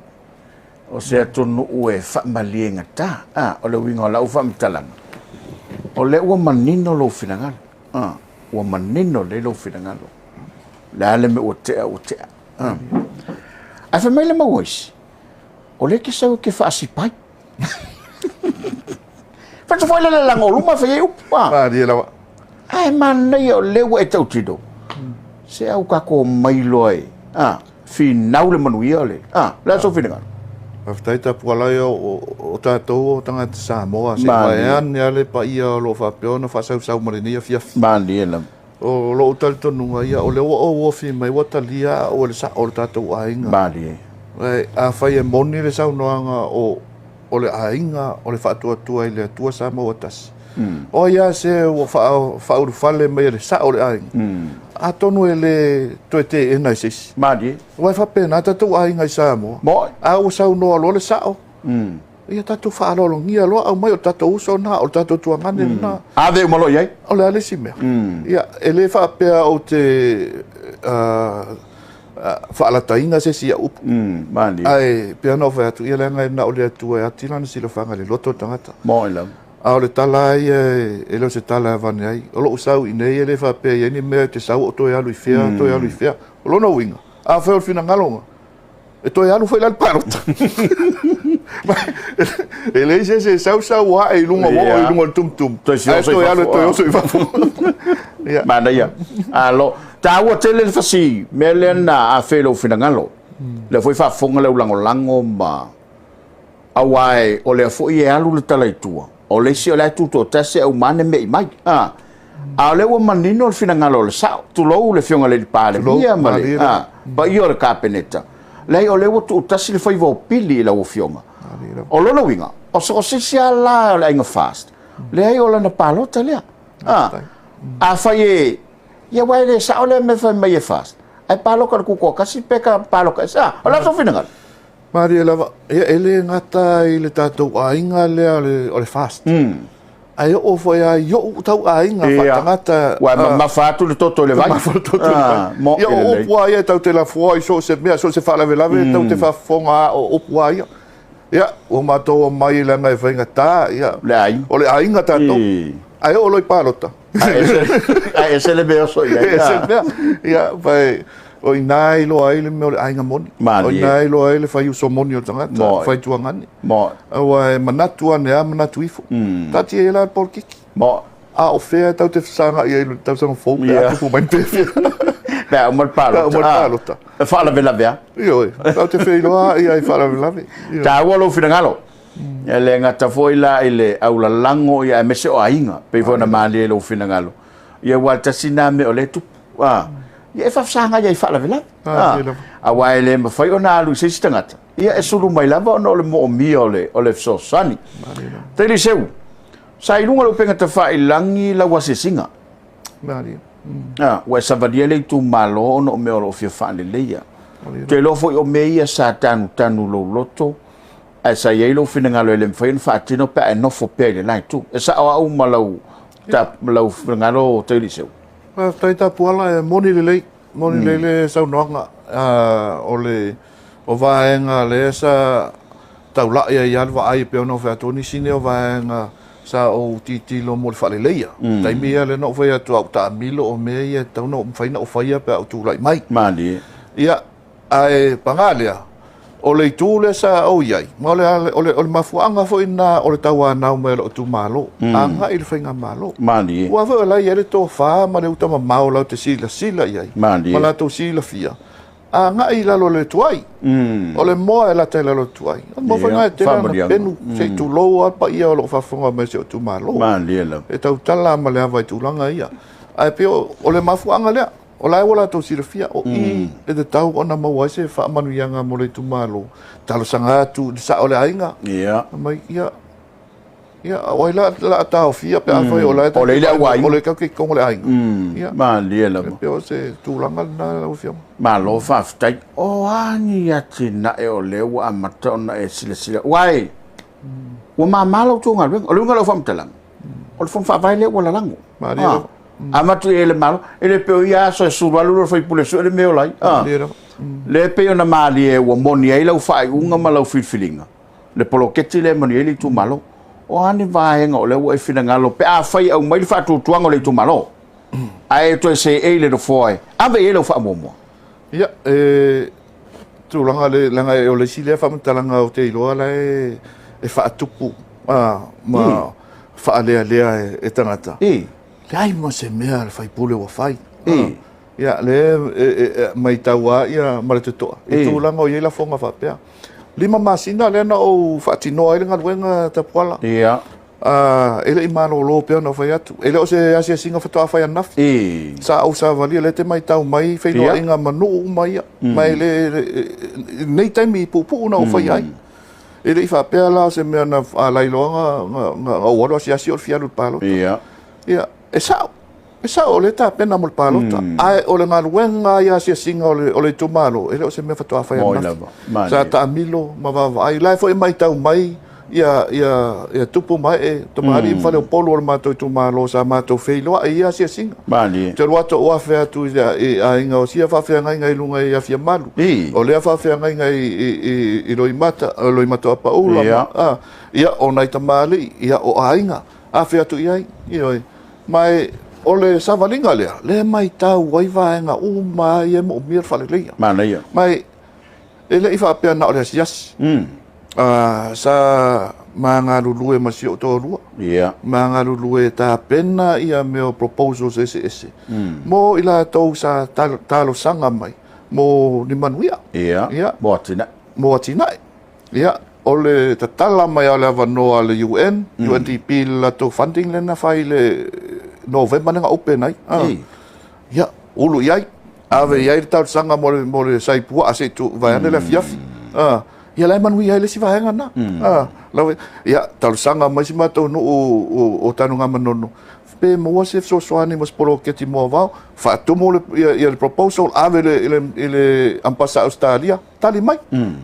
o se atunuu e faamaliegata. O le uiga o lau faamatalaga, o lea ua manino lou finagalo. Ua manino lelei lou finagalo. O le a le mea ua tea, ua tea. Ae fai mai le mau aisi, o lea e te sau e te faasipai. Fai foi le lalaga o luma fai ai upu. Malie lava. Ae manaia o lea ua e tautino. Se au tatou omai loa e finau le manuia o le le a sou finagalo. Faafetai Tapuala ia o tatou o tagata Samoa se i vaeane lava le paia o lo o faapea ona faasausau ma lenei afiafi. Malie lava. O lou talitonuga ia o lea ua ou ofi mai ua talia au e le sao o le tatou aiga. Malie. Afai e moni le saunoaga o le aiga o le faatuatua i le Atua Samoa tasi. O ai lava se ua faaulufale mai e le sao o le aiga, atonu e le toe teena e se isi. Malie. Aua e faapena tatou aiga i Samoa. Moi. A ua saunoa loa le sao, Ia tatou faaaloalogia loa aumai o le tatou uso lena, o le tatou tuagane lena. Ave uma loa i ai. O le a le isi mea? Ia, e le faapea ou te faalataina se isi i au upu. Malie. Ae pei ona ou fai atu, ia leaga e na o le Atua e ati lana silafaga i le loto o le tagata. Moi lava. A o le tala lava ia e le o se tala e avane ai. O lou sau i inei e le faapea e i ai ni mea e te sau o toe alu i fea, toe alu i fea. O lona uiga, afai o le finagalo lena, E toe alu foi la le palota. E leai se isi e sau sau ae i luga ua oo i luga o le tumutumu. Toe Ae toe alu e toe oso i fafo. Ia. Manaia. Alo, taua tele le fasi mea lea na afe i lou finagalo. Lea foi faafofoga le aulagolago ma aua e, o lea foi e alu le tala i tua. O le isi o la e tutoatasi ae uma ane me'i mai. A, a o lea ua manino le finagalo o le sao. Tulou le Afioga i le Palemia ma le paia o le Kapeneta. Leai, o lea ua tuutasi le faiva o pili i lau Afioga. O lona uiga, o so o se isi lava la o le aiga FAST, leai o lana palota lea. A, afai e, ia aua e le sao lea mea fai mai e FAST, ae palota i le Tutoatasi pe palota ese. A, o le a sou finagalo? Malie lava, ia e le gata i le tatou aiga lea o le FAST, ae oo foi lava i ou tau aiga faatagata. Ua mamafa atu le toto i le vai. Mamafa le toto i le vai. Ia o upu lava ia e tatou te lafoa i so o se mea, so o se faalavelave, tatou te faafofoga lava o upu lava ia. Ia, ua matou omai leaga e faigata, ia, Le aiga. o le aiga tatou. Ae oo loa i palota. Ae ese le mea oso i ai. Ese le mea. Ia, o i ina e iloa ai le mea o le aiga moni. O i ina e iloa ai le fai uso moni o le tagata, fai tuagane. Aua e manatu ane lava, manatu ifo. Taatia ia la le polokiki. A o fea e tatou te fesagai ai i le tausaga fou pe a tupu mai ni pefea. Pe a uma le palota. Pe a uma le palota. E faalavelave lava. Ioe, tatou te feiloai lava i faalavelave. Taua lou finagalo. E le gata foi la i le aulalago ia aemaise o aiga, pei foi ona malie i lou finagalo. Ia aua tasi lena mea o lea e tupu. Ia e faafesagai ai i faalavelave. Aua e le mafai ona alu i se isi tagata, ia e sulu mai lava ona o le moomia o le fesoasoani. Taili Seu, sa i luga o le upega tafailagi lau asiasiga. Ua e savalia le itumalo ona o mea o lo o fia faaleleia. Ou te iloa foi o mea ia sa tanutanu i lou loto, ae sa i ai lou finagalo e le mafai ona faatino pe a e nofo pea i le la itu. E sao au ma lau, lau finagalo Taili Seu? Faafetai Tapuala, e moni lelei, moni lelei le saunoaga. O le o vaega lea sa taulai ai lava le vaai e pei ona ou fai atu, o nisi nei o vaega sa ou tilotilo mo le faaleleia. Mm. Taimi ia lea na ou fai atu a ou taamilo o mea ia e tatau ona mafai ona ou faia pe a ou tulai mai. Malie. Ia, ae paga lea, o le itu lea sa ou i ai, ma o le, o le, o le mafuaaga foi lena o le tauanau mai o lou itumalo, agai i le faigamalo. Malie. Aua foi o la e i ai le tofa ma le uta mamao latou te silasila i ai, Malie. ma latou silafia, agai i lalo o le tuai. O le moa e lata i lalo o le tuai. O le moa foi lena e tele ana penu, se i tulou lava le paia o lo o faafofoga mai i si ou itumalo. Malie lava. E tautala ma le ava i tulaga ia. Ae pei o le mafuaaga lea, o la ua latou silafia, o i e tatau ona maua ai se faamanuiaga mo le itumalo. Talosaga atu i le sao o le aiga. Ia. Mai, ia, Ia, o ai la la taofia pe afai o la e O le ile au aiga. O le tatou te i totonu o le aiga. Ia. Malie lava. E pei o se tulaga lena lau Afioga. Malo faafetai. O a ni atinae o lea ua amata ona e silasila? Aua e, ua mama la outou galuega. O le uiga o lau faamatalaga, o le Fono Faavae lea ua lalago. Malie lava. Amata i ai le Malo, e le pei o ia aso e sulu alu le sui usufono e sue le mea e ola ai. Malie lava. Lea e pei ona malie ua moni ai lau faaiuga ma lau filifiliga. Le poloketi lea e manuia ai le itumalo. O a ni vaega o lea ua e finagalo pe afai e aumai le faatuatuaga o le itumalo, ae e toe seei le nofoa e ave i ai lau faamuamua? Ia, e tulaga le, leaga o le isi lea faamatalaga ou te iloa la e, e faatupu ma faalealea e tagata. Leai ma se mea a le faipule ua fai. Ia, lea e matau lava ia ma le totoa i tulaga o i ai lafoga faapea. 5 masina lea na ou faatinoa ai le galuega Tapuala. Ia. E le i malolo pea ona fai atu. E le o se asiasiga faatoa fai ananafi. Sa ou savalia, lea e te matau mai feiloaiga ma nuu uma ia. Ma e le, i lenei taimi puupuu na ou faia ai. E le i faapea la o se mea na lailoa na ou alu asiasi o le fia alu i le palota. Ia. Ia, e sao. E sao o lea e tapena mo le palota, ae o le galuega ia asiasiga o le itumalo, e le o se mea faatoa fai ananafi. Sa taamilo ma vaavaai. La e foi matau mai Ia, ia, ia tupu ma ee, tamalii ma faleupolu o le matou itumalo sa matou feiloai i ia asiasiga. Malie. Ou te alu atu ou afe atu i, i aiga o sia faafeagaiga i luga i Afiamalu. I. O lea faafeagaiga i, i, i, i Loimata, Loimata o Apaula. Ia. Ma, a, ia, o nai tamalii, ia, o aiga, afe atu i ai. Ioe. Ma e, o le savaliga lea, lea e maitau ai vaega uma ia e moomia le faaleleia. Manaia. Ma e, E le i faapea na o le asiasi. Sa ma galulue ma si ou toalua. Ma galulue e tapena ia mea o proposals eseese mo i latou sa talosaga mai mo ni manuia. Mo atinae. Mo atinae. Ia, o le tatala mai o le avanoa a le UN, UNDP i le latou funding lea na fai i le Novema lea na open ai. Ia, ulu i ai, ave i ai le talosaga mo le, mo le sai puaa se i tu, vaeane le afiafi. Ah, ia la e manuia ai le isi vaega na. Ah, lawe, ia, talosaga mai si matou nuu o, o Tanugamanono, pe maua se fesoasoani mo se poloketi moavao, faatumu le, ia, ia le proposal, ave le, i le, i le Ambasa Australia, tali mai,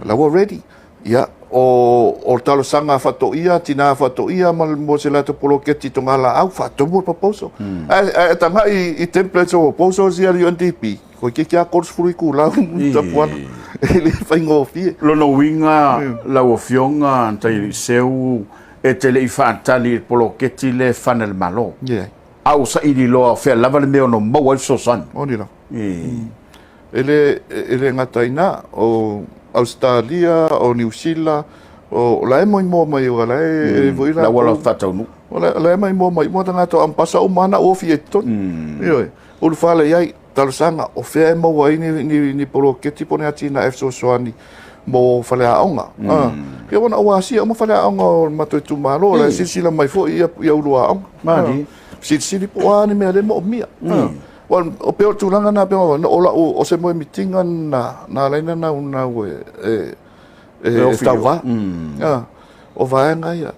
la ua ready. Ia, o, o le talosaga a Faatoia, tina Faatoia ma, mo se latou poloketi togalaau, faatumu le proposal. Ae, ae tagai i, i templates o proposals ia a le UNDP, toeitiiti lava 30 itulau tapuana. E le faigofie. Lona uiga lau Afioga Tailiiseu, e te le i faatali i le poloketi lea e fana e le Malo. Leai. A ua saili loa o fea lava le mea e ono maua ai le fesoasoani. Moni lava. E le, e le gata i ina, o Ausetalia, o Niu Sila, o la e moimoa mai, o la e foi la. Ua faataunuu. O la e maimoa mai uma tagata o Ambasa uma na ofi i totonu. Ioe, ulufale i ai, talosaga, o fea e maua ai ni, ni, ni poloketi po o ni atinae e fesoasoani mo faleaoga. Ia ua na ou asia uma faleaoga o le matou itumalo, o la e silasila mai foi ia, ia ulu aoga. Malie. Silisili po o a ni mea le moomia. O pei o le tulaga na pei ona o lau o se moemitiga na na ala ai ona naunau e e e tauva. O vaega ia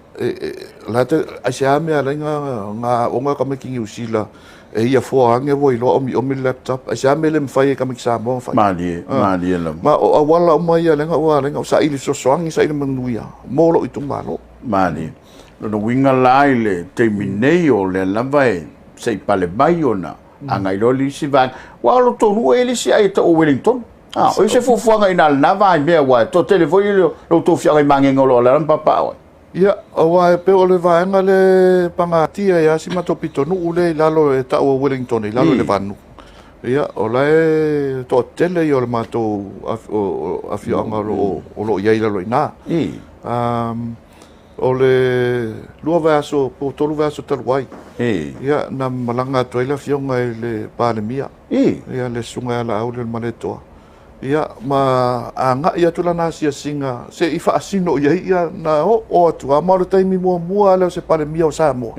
la te aisea mea ala ai na aoga tamaiti Niu Sila e ia foa ane ua iloa omiomi le laptop. Aisea mea le mafai e tamaiti Samoa ona fai. Malie, malie lava. Ma o auala uma ia lea na ua ala ai ona ou saili fesoasoani, saili manuia mo lou itumalo. Malie. Lona uiga la i le taimi nei o lea lava e se i pale mai ona agai loa le isi vaega. Aua o lo outou nuu e i ai le isi ai e tau o Wellington. Ah, o i se fuafuaga i na lena vaimea aua e toatele foi lo outou feagai magega o lo o alaala ma papaaao ai. Ia, aua e pei o le vaega lea e pagatia ai lava si matou pitonuu lea i lalo e tau o Wellington i lalo i le vanu. Ia, o la e toatele ia o le matou afioaga o lo o i ai i lalo i ina. O le lua vaiaso po o tolu vaiaso talu ai, ia, na malaga atu ai le Afioga i le Palemia, ia, le Susuga ia Laauli o le Malietoa, ia, ma agai atu lana asiasiga se i faasino i ai, ia, na oo atu lava, ma o le taimi muamua lava lea o se Palemia o Samoa,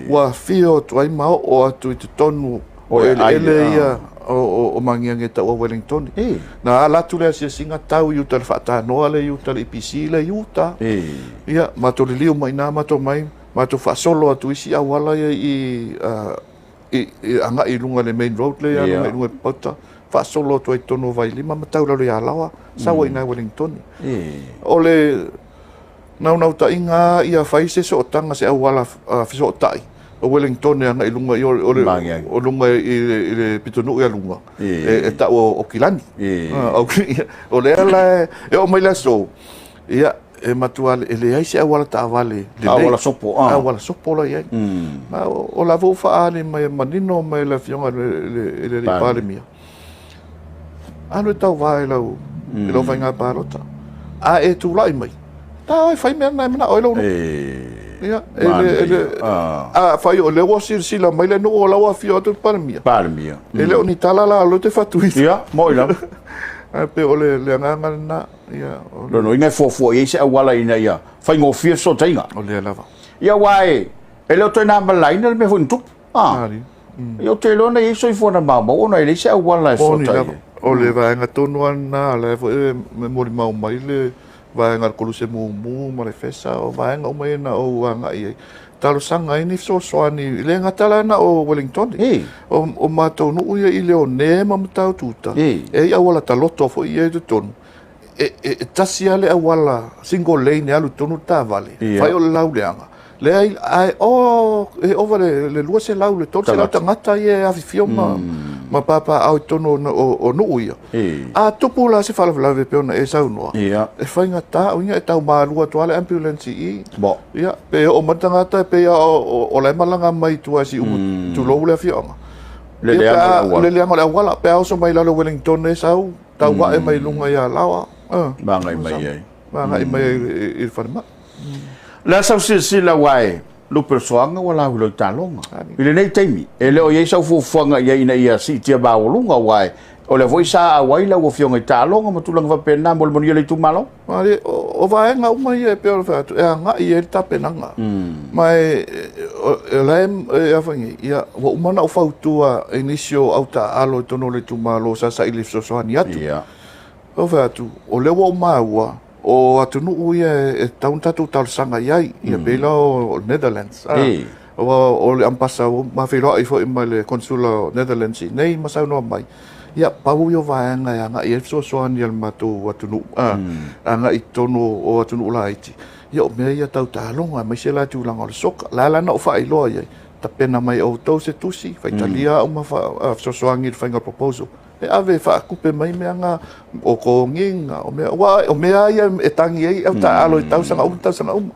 ua afio atu ai ma oo atu i totonu o eleele ia o Magiagi e tau o Wellington. Na ala atu le asiasiga tau i uta i le faatanoa lea i uta i le EPC lea i uta. Ia, matou liliu mai i ina matou mai, matou faasolo atu isi auala ia i agai i luga i le main road lea agai i luga i Papauta, faasolo atu ai i totonu o Vailima ma tau i lalo i Alaoa, sau ai i ina i Wellington. O le naunautaiga lava ia fai se sootaga, se auala fesootai o Wellington e agai i luga i o le o luga i le pitonuu i luga e tau o Kilani. O lea la e oo mai le aso, ia e matua e leai se auala taavale lelei. Auala sopo. Auala sopo la i ai. Ma o la foi ua faaali mai e manino mai le Afioga i le Palemia, alu e tauva i lau i lau faiga palota. A e tulai mai, ta e fai mea na e manao ai lou nuu. Ia, e le, e le, afai o lea ua silasila mai le nuu o la ua afio atu le Palemia. Palemia. E le o ni tala la o lea ou te faatuina. Ia, moi lava. Ae pei o le agaga lena. Ia, o le... Lona uiga e fuafua i ai se auala ina ia faigofie le fesootaiga. O lea lava. Ia, aua e le o toe na malaina le mea foi na tupu. Ia, ou te iloa na i ai soifua na maumau ona e leai se auala e fesoatai ai. O le vaega tonu lava lena, o la foi e molimau mai le vaega a le Koluse Mumu ma le Fesa, o vaega uma ia na ou agai i ai. Talosaga ai ni fesoasoani, e le gata la na o Wellington, o matou nuu ia i Leone ma Mataututa, e i ai auala taloto foi ia i totonu. e tasi lava le auala single lane e alu i totonu le taavale, fai o le lauleaga, leai, ae o, e ova le 200 le 300 tagata ia e afifio ma papaaao i totonu o nuu ia. A tupu la se faalavelave pei ona e saunoa, e faigata, uiga e tau malu atu lava le ambulance i i. Ia, pe oo mai le tagata e pei lava o la e malaga mai tua i Siumu, tulou le afioaga. Le leaga o le auala. Le leaga o le auala, pe a oso mai lalo o Wellington e sau, tau ae mai luga i Alaoa. Ma agai mai ai. Ma agai mai ai i le falemai. O le a sau silasila aua e lupe o le soaga ua lauiloa i taaloga. I lenei taimi, e le o i ai sau fuafuaga i ai ina ia siitia maualuga aua o lea foi sa auai lau Afioga i taaloga ma tulaga faapena mo le manuia o le itumalo. O vaega uma ia e pei ona fai atu, e agai i ai le tapenaga. Ma o la e a foi nei, ia, ua uma ona ou fautua i nisi o au taaalo i totonu o le itumalo sa saili fesoasoani atu. Ou fai atu, o lea ua ou maua, o atunuu ia e tatau ona tatou talosaga i ai, ia pei la o Netherlands. Aua o le Ambasa ua ma feiloai foi ma le Consular o Netherlands i inei ma saunoa mai, ia pau ia o vaega e agai i ai le fesoasoani a le matou atunuu, agai i totonu o atunuu laiti, ia o mea ia tau taaloga, aemaise la tulaga o le soka. O le a la ona ou faailoa i ai, tapena mai e outou se tusi, faitalia au ma fesoasoani i le faiga o le proposal, e ave e faatupe mai mea na, o togiga, o mea, aua o mea lava ia e tagi ai au taaalo i tausaga uma tausaga uma.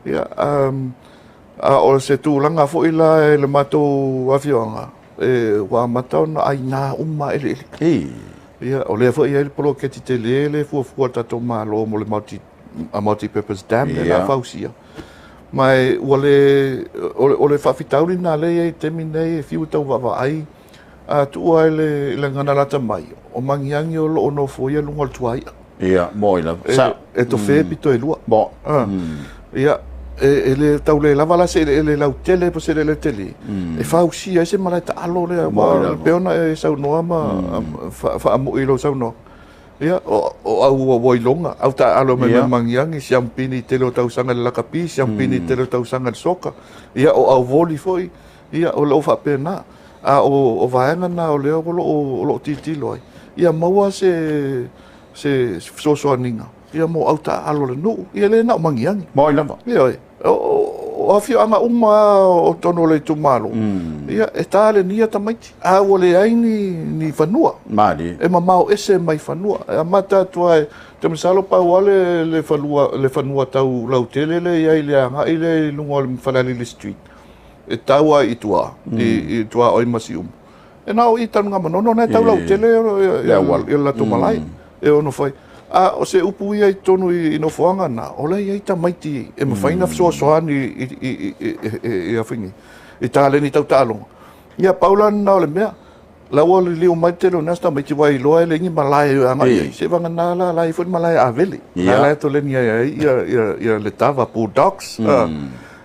Ia, a o se tulaga foi la i le matou afioaga, ua amata ona aina uma eleele. Ia, o lea foi e i ai le poloketi tele lea e fuafua e le tatou Malo mo le multi-purpose dam lea o le a fausia. Ma ua le, o le faafitauli lena lea e i ai i le taimi lenei, e fiu e tau vaavaai, a tuu lava i le gagana lata mai, o magiagi o lo o nofoia luga o le tuai'a. Ia, moi lava. Sa. E tofe pito e lua. Mo. Ia, e le tau le lava la se eleele lautele po o se eleele tele, e fausia ai se malae taalo lea, aua e pei ona e saunoa ma faamui i lou saunoaga. Ia, o au ua iloga, au taaalo mai mai Magiagi, siamupini i tele o tausaga i le lakapi, siamupini i tele o tausaga i le soka. Ia, o au voli foi, ia, o lo o faapena. A o vaega na o lea o lo o tilotilo ai, ia maua se fesoasoaniga ia mo au taaalo a le nuu, ia le na o Magiagi. Mo ai lava? Ioe. O afioaga uma lava o totonu o le itumalo, ia, e talenia tamaiti, a ua leai ni fanua. Malie. E mamao ese mai fanua. E amata atu lava, ou te masalo pau lava le fanua tau lautele lea e i ai i le agai lea i luga o le Falealili Street, e tau lava i tua, i tuaoi ma Siumu. E na o i Tanugamanono na e tau lautele le latou malae e ono fai. A o se upu ia i totonu i nofoaga na, o la e i ai tamaiti e mafai ona fesoasoani i taleni tau taaloga. Ia pau la lena o le mea. La ua liliu mai le tele o nai tamaiti ua iloa e leai ni malae e agai i ai. Seiavagana la, la e i ai foi le malae a Avele. La la e toleni ai ai ia Letava Bulldogs.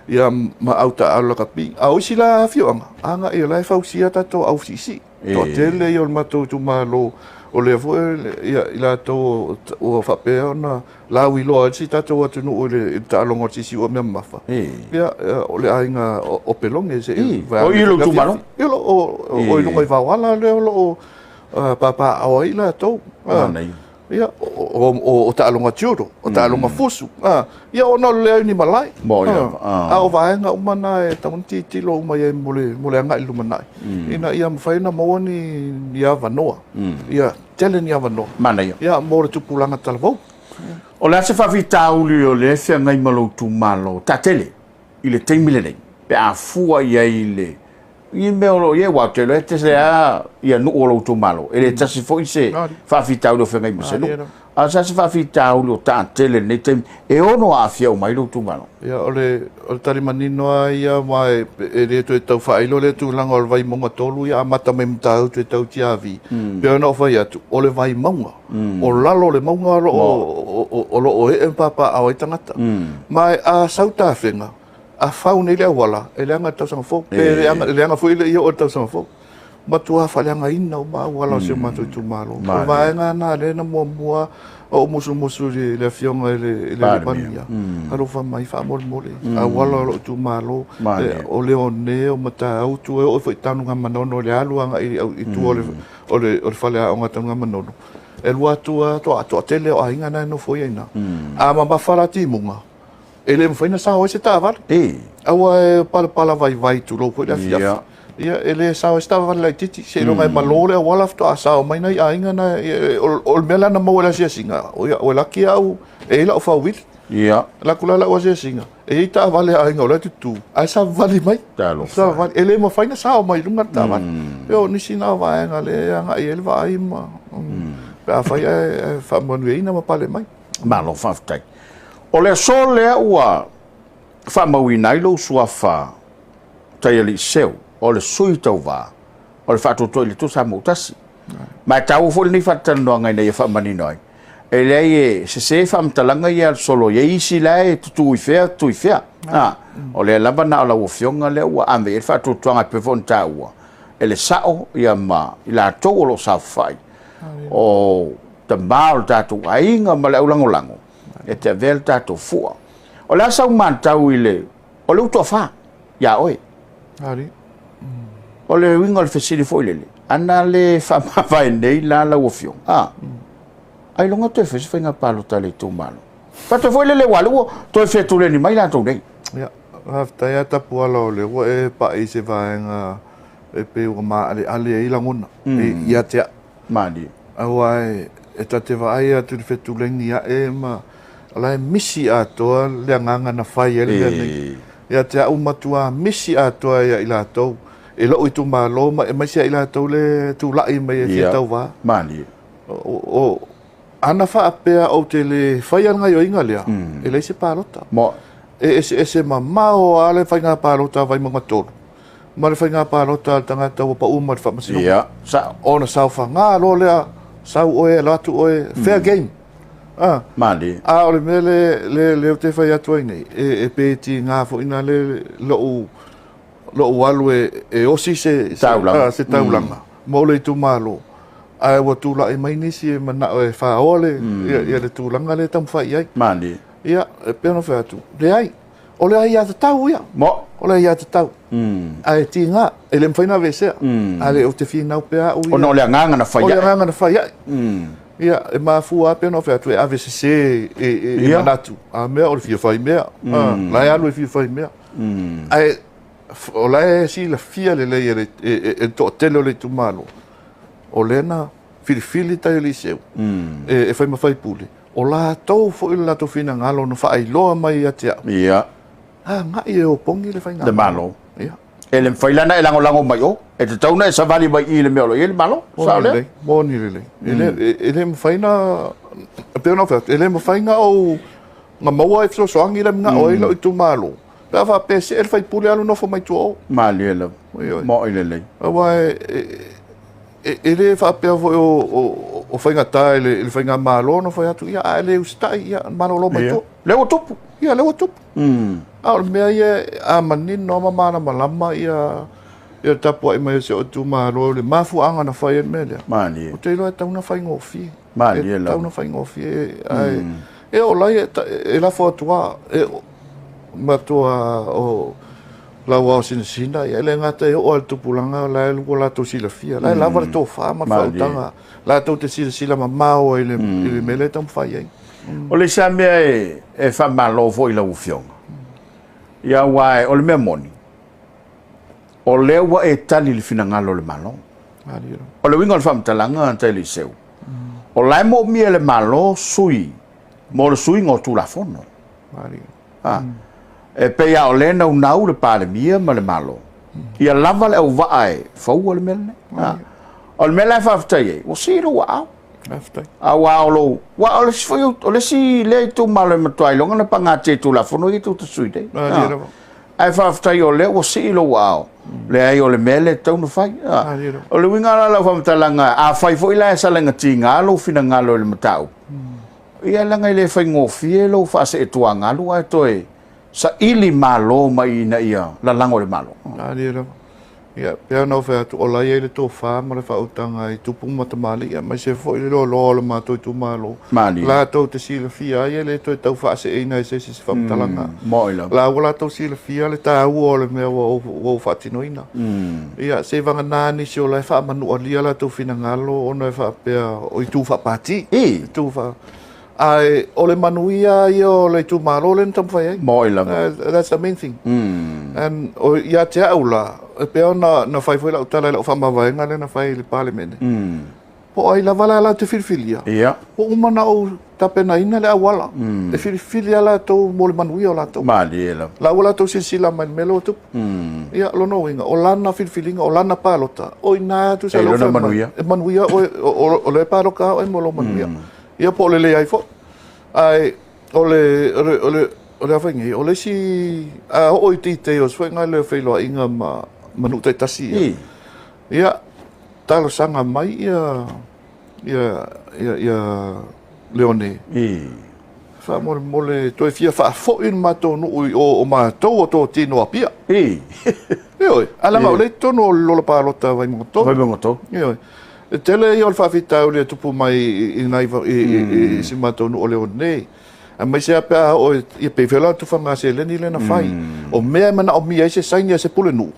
Ia ma au taaalo lakapi. A o isi la afioaga, agai o la e fausia tatou au siisii. Toatele ia o le matou itumalo, o lea foi ia i latou ua faapea ona lauiloa ai si tatou atunuu i le taaloga o le siisii ua mea mamafa. Ia, o le aiga o Opeloge se i O i lou itumalo? Ia, o i luga i Vaoala lea o lo o papaaao ai latou. Ia, o taaloga judo, o taaloga fusu, ia ona o le leai o ni malae. A o vaega uma na e tatau ona tilotilo uma i ai mo le agai i le lumanai, ina ia mafai ona maua ni avanoa, ia tele ni avanoa. Manaia. Ia, mo le tupulaga talavou. O le a se faafitauli o lea e feagai ma lou itumalo taatele i le taimi lenei, pe a fua i ai i le i mea o lo o i ai, aua ou te iloa e tele lava ia nuu o lou itumalo, e le tasi foi se faafitauli o feagai ma se nuu. A o se a se faafitauli o taatele i lenei taimi e ono aafia uma ai lou itumalo? Ia, o le tali manino lava ia, aua e le toe tau faailo lea tulaga o le Vaimauga 3, ia amata mai Matautu e tau Tiavi. Pei ona ou fai atu, o le Vaimauga, o lalo o le mauga o lo o ee ma papaaao ai tagata. Ma a sau tafega, a fau nei le auala, e leaga i le tausaga fou, pe leaga foi e le i oo i le tausaga fou. Matua faaleagaina uma auala o si o matou itumalo. O le vaega lena lea na muamua ou musumusu i le Afioga i le Palemia, alofa mai faamolemole, auala o lou itumalo, o Leone, o Matautu, e oo foi i Tanugamanono i le alu agai i tua o le faleaoga o Tanugamanono. E lua atu a toatele o aiga na e nofo ia ina. A mamafa la timuga, e le mafai ona sao ai se taavale. Aua e palapala vaivai tulou foi le afiafi. Ia, e le sao ai se taavale laitiiti, seiloga e malo le auala faatoa sao mai nai aiga na. O le mea la na maua i le asiasiga, ua laki au e i ai lau four-wheel. Alu atu la lau asiasiga, e i ai taavale a aiga o la e tutu, ae savavali mai. Savavali. E le mafai ona sao mai i luga le taavale. E o nisi na o vaega lea e agai i ai le vaai ma pe afai ae faamanuiaina ma pale mai. Malo faafetai. O le aso lea ua faamauina ai lou suafa Taialii Seu, o le sui tauva o le Faatuatua i le Atua Samoa ua Tasi. Ma e taua foi lenei faatalanoaga ina ia faamanino ai. E leai e sese faamatalaga ia a le solo, e i ai isi la e tutu i fea, tutu i fea. O lea lava na o lau afioga lea ua ave i ai le faatuatuaga e pei foi ona taua, e le sao ia ma i latou o lo o saofafai, o tama o le tatou aiga ma le aulagolago, e te avea le tatou fua. O le a sau matau i le, o le utoafa ia oe. O le uiga o le fesili foi lele, ana le faamavae nei la lau afioga, ailoga toe fai se faiga palota a le itumalo. Faapea foi lele ua ua toe fetuleni mai latou nei. Ia, faafetai lava Tapuala o lea ua e pai i se vaega e pei ua maaleale ai lagona ia te au. Malie. Aua e ta te vaai atu i le fetuleni ae ma o la e misi atoa le agaga na fai ai le mea nei. Ia te au matua misi atoa ia i latou e lou itumalo ma aemaise ia i latou le tulai mai e fia tauva. Malie. O ana faapea ou te le faia le gaioiga lea, e leai se palota. E eseese mamao lava le faiga palota a Vaimauga 3 ma le faiga palota a le tagata ua pau mai le faamasinoga. Ia, sao. Ona saofaga loa lea, sau oe, alu atu oe, fair game. Malie. A o le mea le ou te fai atu ai nei, e pe tiga foi na le lou alu e osi se taulaga, se taulaga mo le itumalo, ae ua tulai mai nisi e manao e faoa le, ia le tulaga lea e taumafai i ai. Malie. Ia, e pei ona fai atu, leai, o le aiatatau ia. O le aiatatau. Ae tiga, e le mafai ona aveesea. A le ou te finau pea au ia. Ona o le agaga na fai ai. O le agaga na fai ai. Ia, e mafua lava pei ona fai atu, e ave sese e manatu. A mea o le fia fai mea. La e alu e fia fai mea. Ae o la e silafia lelei e le toatele o le itumalo, o lea na filifili tai Eliseu e fai ma faipule, o latou foi le latou finagalo na faailoa mai ia te au. Agai e opogi le faigamalo. Le Malo. E le mafai la ona e lagolago mai o, e tatau ona e savali mai i le mea o lo o i ai le Malo. Sao lea? Moni lelei. E le mafai na, e pei ona ou fai atu, e le mafai na ou na maua e fesoasoani le manao ai lou itumalo, pe a faapea e see le faipule alu nofo mai tua o. Malie lava. Moi lelei. Aua e le faapea foi o faigata i le faigamalo ona fai atu, ia, a e le usitai, ia, malolo mai tua. Lea ua tupu. Ia, lea ua tupu. A o le mea ia, a manino ma malamalama ia le tapuai mai o si ou itumalo, le mafuaaga na fai ai le mea lea. Malie. Ou te iloa e tatau ona faigofie. Malie lava. E tatau ona faigofie. Ae, e oo lai e lafo atu lava, e matua o lau ao sinasina, ia e le gata e oo lava i le tupulaga la e ua latou silafia, la e lava le tofa ma le faautaga, latou te silasila mamao ai i le mea lea e taumafai ai. O le isi lava mea e faamalo foi i lau Afioga, ia aua o le mea moni, o lea ua e tali i le finagalo o le Malo. O le uiga o le faamatalaga Tailiseu, o la e moomia e le Malo sui mo le suiga o Tulafono. E pei lava o lea e naunau le Palemia ma le Malo, ia lava le auvaa e faua le mea lenei. O le mea la e faafetai ai, ua sii lou aao. Aua o lou, aua o le isi foi, o le isi lea itumalo e matua iloga ona pagatia i Tulafono ia tou te sui nei. Ae faafetai o lea ua sii lou aao, leai o le mea lea e tatau ona fai. O le uiga la o lau faamatalaga, afai foi la e salaga tiga lou finagalo i le mataupu, ia leaga e le faigofie lou faaseetuagalu ae toe saili malo mai ina ia lalago i le Malo. Ia, pei ona ou fai atu, o la e i ai le tofa ma le faautaga i tupu ma tamalii, aemaise foi le loaloa o le matou itumalo, Malie. latou te silafia ai, e le toe tau faaseeina e se isi se faamatalaga. Mo'i lava. La ua latou silafia le taua o le mea ua ou faatinoina. Ia, se vagana nisi o la e faamanualia latou finagalo ona e faapea o itu faapati. Itu faa... Ae o le manuia ia o le itumalo lea na taumafai ai. Mo'i lava. That's the main thing. And o, ia te au la, e pei ona na fai foi lau tala i lau faamavaega lea na fai i le Palemene. Po o ai lava la latou te filifilia. Ua uma ona ou tapenaina le auala. E filifili lava latou mo le manuia o latou. Malie lava. La ua latou silasila mai i le mea lea ua tupu. Ia, lona uiga, o lana filifiliga, o lana palota, o i ina tusa E lou lona fai mai. Manuia. E manuia oe, o le palota oe mo lou manuia. Ia po o le leai foi. Ae o le a fai nei, o le isi, a oo i details foi nai le feiloaiga ma nuu taitasi ia. Ia, talosaga mai ia Leone. Faamolemole toe fia faafoi le matou nuu i o matou o totino Apia. Ioe, alaga o le tonu o le lola palota Vaimauga 3. Vaimauga 3. Ioe. E tele ia o le faafitauli e tupu mai i nai i si matou nuu o Leone. Aemaise lava pe a oo ia pei foi la o le tufaga seleni lea na fai. O mea e manaomia ai se saini a se pulenuu,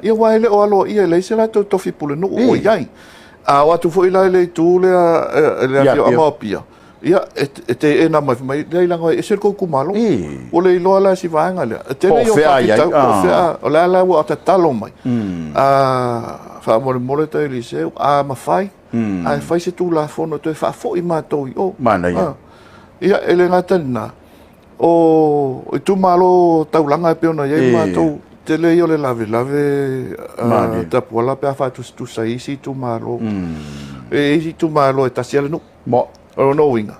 ia aua e le o aloaia e leai se latou tofi pulenuu o i ai. A o atu foi la i le itu lea i le afioaga o Apia, ia e teena mai, fai mai, leai leaga e ese le tou itumalo. Ua le iloa la si vaega lea. E tele Po o ia o fea ai ai. faafitauli, po o fea, o le a la ua tatalo mai. Faamolemole tai Eliseu, a mafai, ae fai se Tulafono toe faafoi matou i o. Manaia. Ia, e le gata i lena, o itumalo taulaga e pei ona i ai matou, tele ia o le lavelave Malie. Tapuala pe a faatusatusa i isi itumalo. E isi itumalo e tasi lava le nuu. Mo. O lona uiga,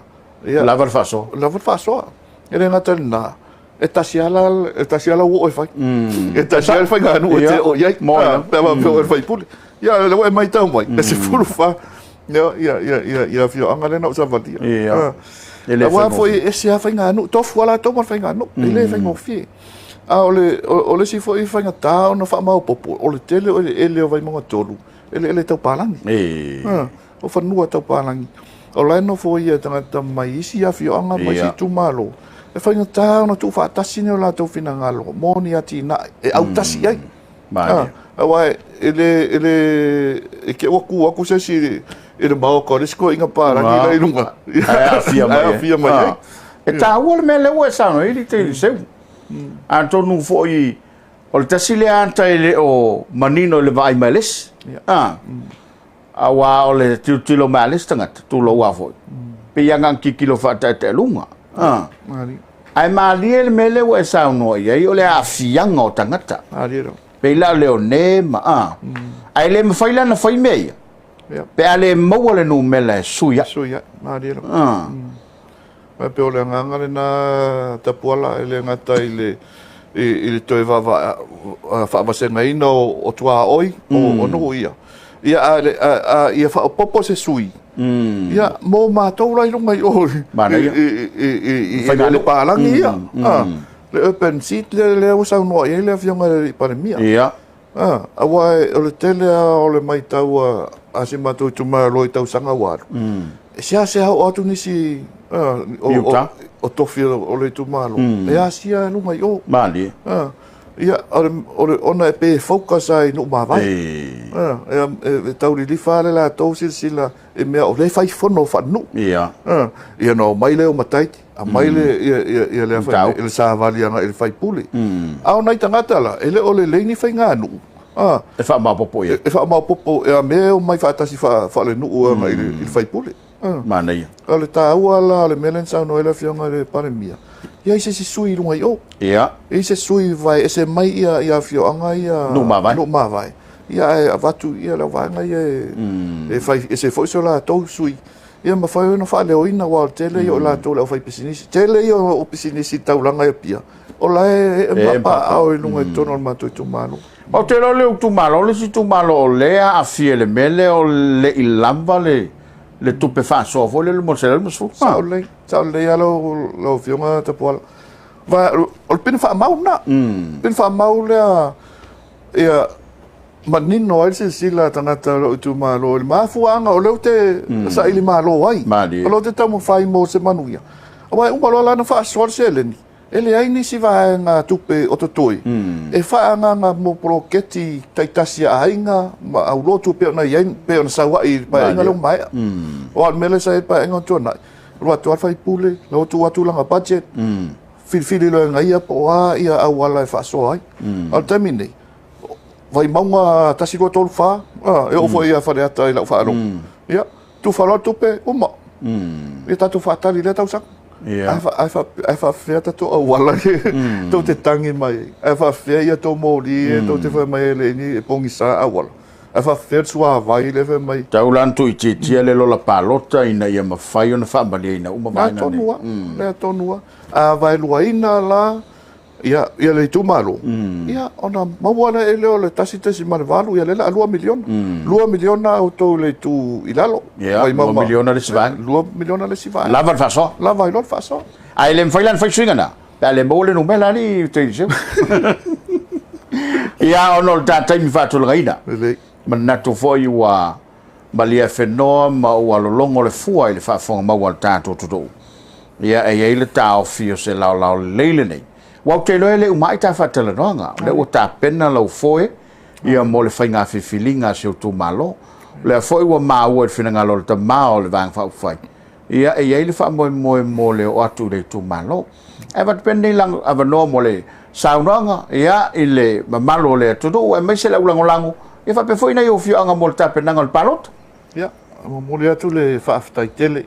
ia, Lava le faasoa. Lava le faasoa. E le gata i lena, e tasi lava lau oo e fai. E tasi lava le faiganuu e te oo i ai. Mo'i lava. Pe a faapea o le faipule. Ia, o lea ua e matau mai, e 14 ia afioaga lea na ou savalia. E le Aua faigofie. Foi e ese lava faiganuu, tofu lava latou ma le faiganuu, e le faigofie. A o le isi foi faigata ona faamaopoopo, o le tele o eleele o Vaimauga 3, eleele tau palagi. O fanua tau palagi. O la e nofo ia tagata mai isi afioaga ma isi itumalo. E faigata ona tuufaatasi ni o latou finagalo mo ni atinae e autasi i ai. Malie. Aua e le e ke ua ku atu se isi i le maoka o le isi toeaiina palagi la i luga. Ae aafia mai Ae ai. aafia mai ai. E taua le mea lea ua e saunoa ai le Eliseu. Atonu foi o le tasi lea ata e le o manino i le vaai mai le isi. Aua o le tilotilo mai a le isi tagata, tulou a foi. Pei lava na tilotilo faataetaealuga. Malie. Ae malie le mea lea ua e saunoa i ai o le aafiaga o tagata. Malie lava. Pei la o Leone ma Ae le mafai la ona fai mea ia. Pe a le maua le numera e sui ai. Sui ai, malie lava. Ae pei o le agaga lena Tapuala e le gata i le toe faavasegaina o tuaoi o nuu ia. Ia a ia faaopoopo se sui. Ia mo matou la i luga i o Manaia. i Faiganuu. le palagi ia. Le open seat lea ua saunoa i ai le afioga i le Palemia. Aua o le tele lava o le matau a si matou itumalo i tausaga ua alu. E seasea oo atu nisi I uta. o tofi o le itumalo. E asia i luga i o. Malie. Ia, o le, ona e pe focus ai i nuu mavae. E taulilifa le latou silasila i mea o lea e fai fono faanuu. Ia na omai lea o Mataiti, aumai le ia le fai Mataupu. le savali agai i le faipule. A o nai tagata la, e le o lelei ni faiganuu. E faamaopoopo i ai. E faamaopoopo e a mea e omai faatasi faalenuu agai i le faipule. Manaia. O le taua la o le mea lea na saunoa ai le afioga i le Palemia, ia i se isi sui i luga i o. E i se sui vae ese mai ia afioaga ia Nuu mavae. Nuu mavae. Ia ae avatu ia le vaega ia e fai ese foi so latou sui. Ia mafai ona faaleoina aua o le tele ia o latou le aufaipisinisi. Tele ia o pisinisi i taulaga i Apia. O la e E papaao i luga i totonu o le matou itumalo. Ou te iloa le itumalo, le isi itumalo o lea aafia i le mea lea o le i lava le tupe faasoa foi lea mo le 150. Sao lelei, sao lelei lava lau afioga Tapuala. O le pine faamau lena. Pine faamau lea, ia, manino ai le silasila a tagata o lou itumalo i le mafuaaga o lea ou te saili malo ai. Malie. O lea ou te taumafai mo se manuia. Aua e uma loa la ona faasoa le seleni, e leai nisi vaega tupe o totoe e faaagaaga mo poloketi taitasi a aiga ma aulotu pei ona i ai, pei ona sau ai i le Paeaiga lea ua maea. Aua o le mea lea sa i ai i le Paeaiga ua tuanai, alu atu lava le sui usufono, la ua tuu atu lana budget, filifili loa e ia po o a auala e faasoa ai. A o le taimi lenei, Vaimauga 1, 2, 3, 4, e oo foi ia Faleata i lau faalogo. Ia, tufa loa le tupe, uma. Ia tatou faatali i lea tausaga. Ae faapefea tatou auala tou te tagi mai ai? Ae faapefea ia tou moli ia tou te fai mai ai e leai e pogisa auala? Ae faapefea le suavai lea e fai mai? Tau la ona tuuitiitia le lola palota ina ia mafai ona faamalieina uma vaega nei. Lea tonu lava, lea tonu lava. A vaeluaina la ia le itumalo, ia ona maua lea o le 1.8, ia lea o le a $2 miliona. $2 miliona outou i le itu i lalo. Ia, $2 miliona le isi vaega. $2 miliona le isi vaega. Lava le faasoa. Lava ai loa le faasoa. Ae le mafai la ona fai suiga na, pe a le maua le numera alii Teliseu. Ia, ona o le ta taimi faatulagaina. Lelei. Manatu foi ua maliafenoa ma ua lologo le fua i le faafofoga maua a le tatou atunuu. Ia, e i ai le taofi o se laolao lelei lenei. Aua ou te iloa e le uma ai ta faatalanoaga. O lea ua tapena lau foe ia mo le faiga filifiliga a si ou itumalo. O lea foi ua maua i le finagalo o le tama o le Vaega Faaupufai, ia e i ai le faamoemoe mo le oo atu i le itumalo. Ae avatu pea lenei avanoa mo le saunoaga ia, i le mamalu o le atunuu, aemaise le aulagolago, ia faapea foi nai ou afioaga mo le tapenaga o le palota. Ia, momoli atu le faafetai tele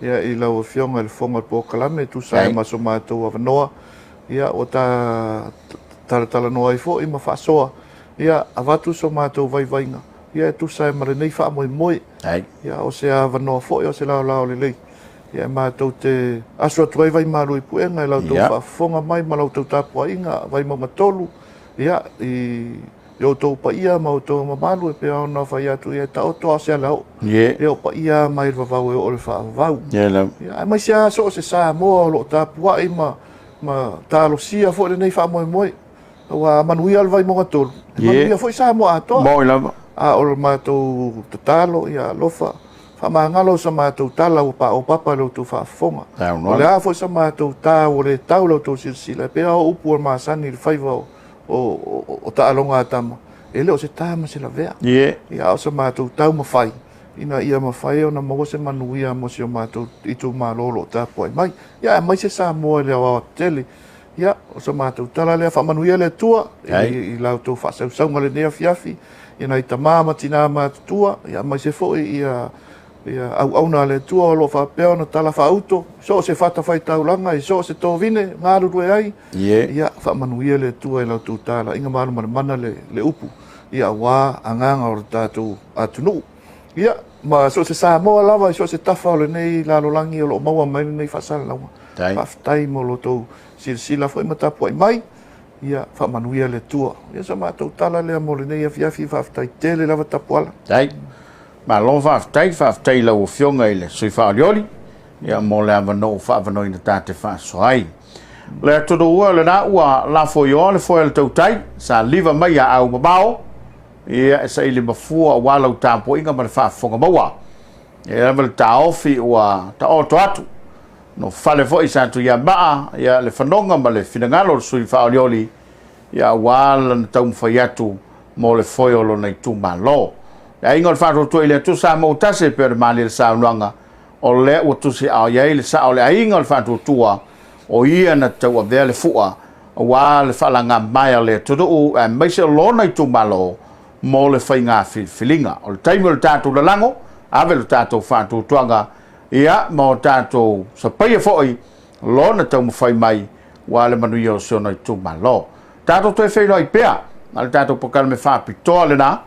ia, i lau Afioga i le Fofoga o le Polokalame e tusa ai ma so matou avanoa. Ia, ua ta talatalanoa ai foi ma faasoa, ia, avatu so matou vaivaiga, ia, e tusa ai ma lenei faamoemoe. Ia, o se avanoa foi, o se laolao lelei, ia, matou te aso atu ai vaimalu i puega i la outou faafofoga mai ma la outou tapuaiga, Vaimauga 3, ia, i outou paia ma outou mamalu e pei ona fai atu, ia e taoto a o se alaoo. Ia o paia mai le vavau e oo i le faavavau. Ia, aemaise lava so o se Samoa o lo o tapuai ma talosia foi lenei faamoemoe. Aua a manuia le Vaimauga 3, e manuia foi Samoa atoa. Moi lava. A o le matou tatalo, ia alofa, faamagalo sa matou tala ua paopapa i la outou faafofoga. O le a foi sa matou ta ua le tau la outou silasila, e pei lava o upu o le masani i le faiva o taaloga a tama, e le o se ta ma se lavea. Ia, a o sa matou taumafai, ina ia mafai ona maua se manuia mo si o matou itumalo o lo o tapuai mai. Ia, aemaise Samoa i le aoaotetele. Ia, o sa matou tala lea, faamanuia le Atua i la outou faasausauga i lenei afiafi, i nai tama ma tina matutua, ia aemaise foi ia auauna a le Atua o lo o faapea ona tala faauto, so o se fatafaitaulaga, i so o se tovine galulue ai. Ia, faamanuia le Atua i la outou talaiga malumalemana le upu, ia aua agaga o le tatou atunuu. Ia, ma so o se Samoa lava i so o se tafa o lenei lalolagi o lo o maua mai lenei faasalalauga. Faafetai mo lo outou silasila foi ma tapuai mai. Ia, faamanuia le Atua. Ia, sa matou tala lea mo lenei afiafi, faafetai tele lava Tapuala. Dai. Malo faafetai, faafetai i lau Afioga i le sui faaolioli, ia mo le avanoa ua faaavanoaina ta te faasoa ai. Le atunuu e, o lena ua lafoioa le foe o le tautai, sa liva mai a au mamao, ia e saili mafua aua lau tapuaiga ma le faafofoga maua. Ia lava le taofi ua taoto atu. No fale foi sa Tuiamaa, ia le fanoga ma le finagalo o le sui faaolioli, ia aua lana taumafai atu mo le foe o lona itumalo. Le aiga o le Faatuatua i le Atua Samoa ua tasi e pei ona malie le saunoaga, o lea ua tusi aao i ai le sao o le aiga o le Faatuatua, o ia na tauavea le fua aua le faalaga mae a le atunuu aemaise o lona itumalo mo le faiga filifiliga. O le taimi o le tatou lalago, ave le tatou faatuatuaga, ia ma o tatou sapaia foi lona taumafai mai ua le manuia o si ona itumalo. Tatou toe feiloai pea, a le tatou polokalame faapitoa lena,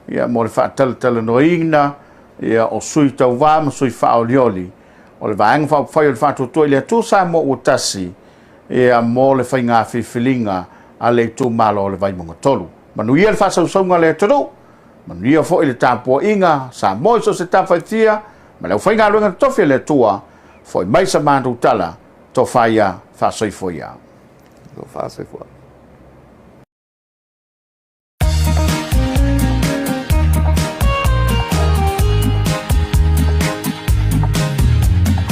ia mo le faatalatalanoaina ia o sui tauvā ma sui faaolioli o le Vaega Faaupufai o le Faatuatua i le Atua Samoa ua tasi, ia mo le faiga filifiliga a le itumalo o le Vaimauga 3. Manuia le faasausauga a le atunuu, manuia foi le tapuaiga Samoa i so o se tafa e fia, ma le aufaigaluega totofi a le Atua. Foi mai sa matou tala, tofa ia faasoifua ia. Faasoifua.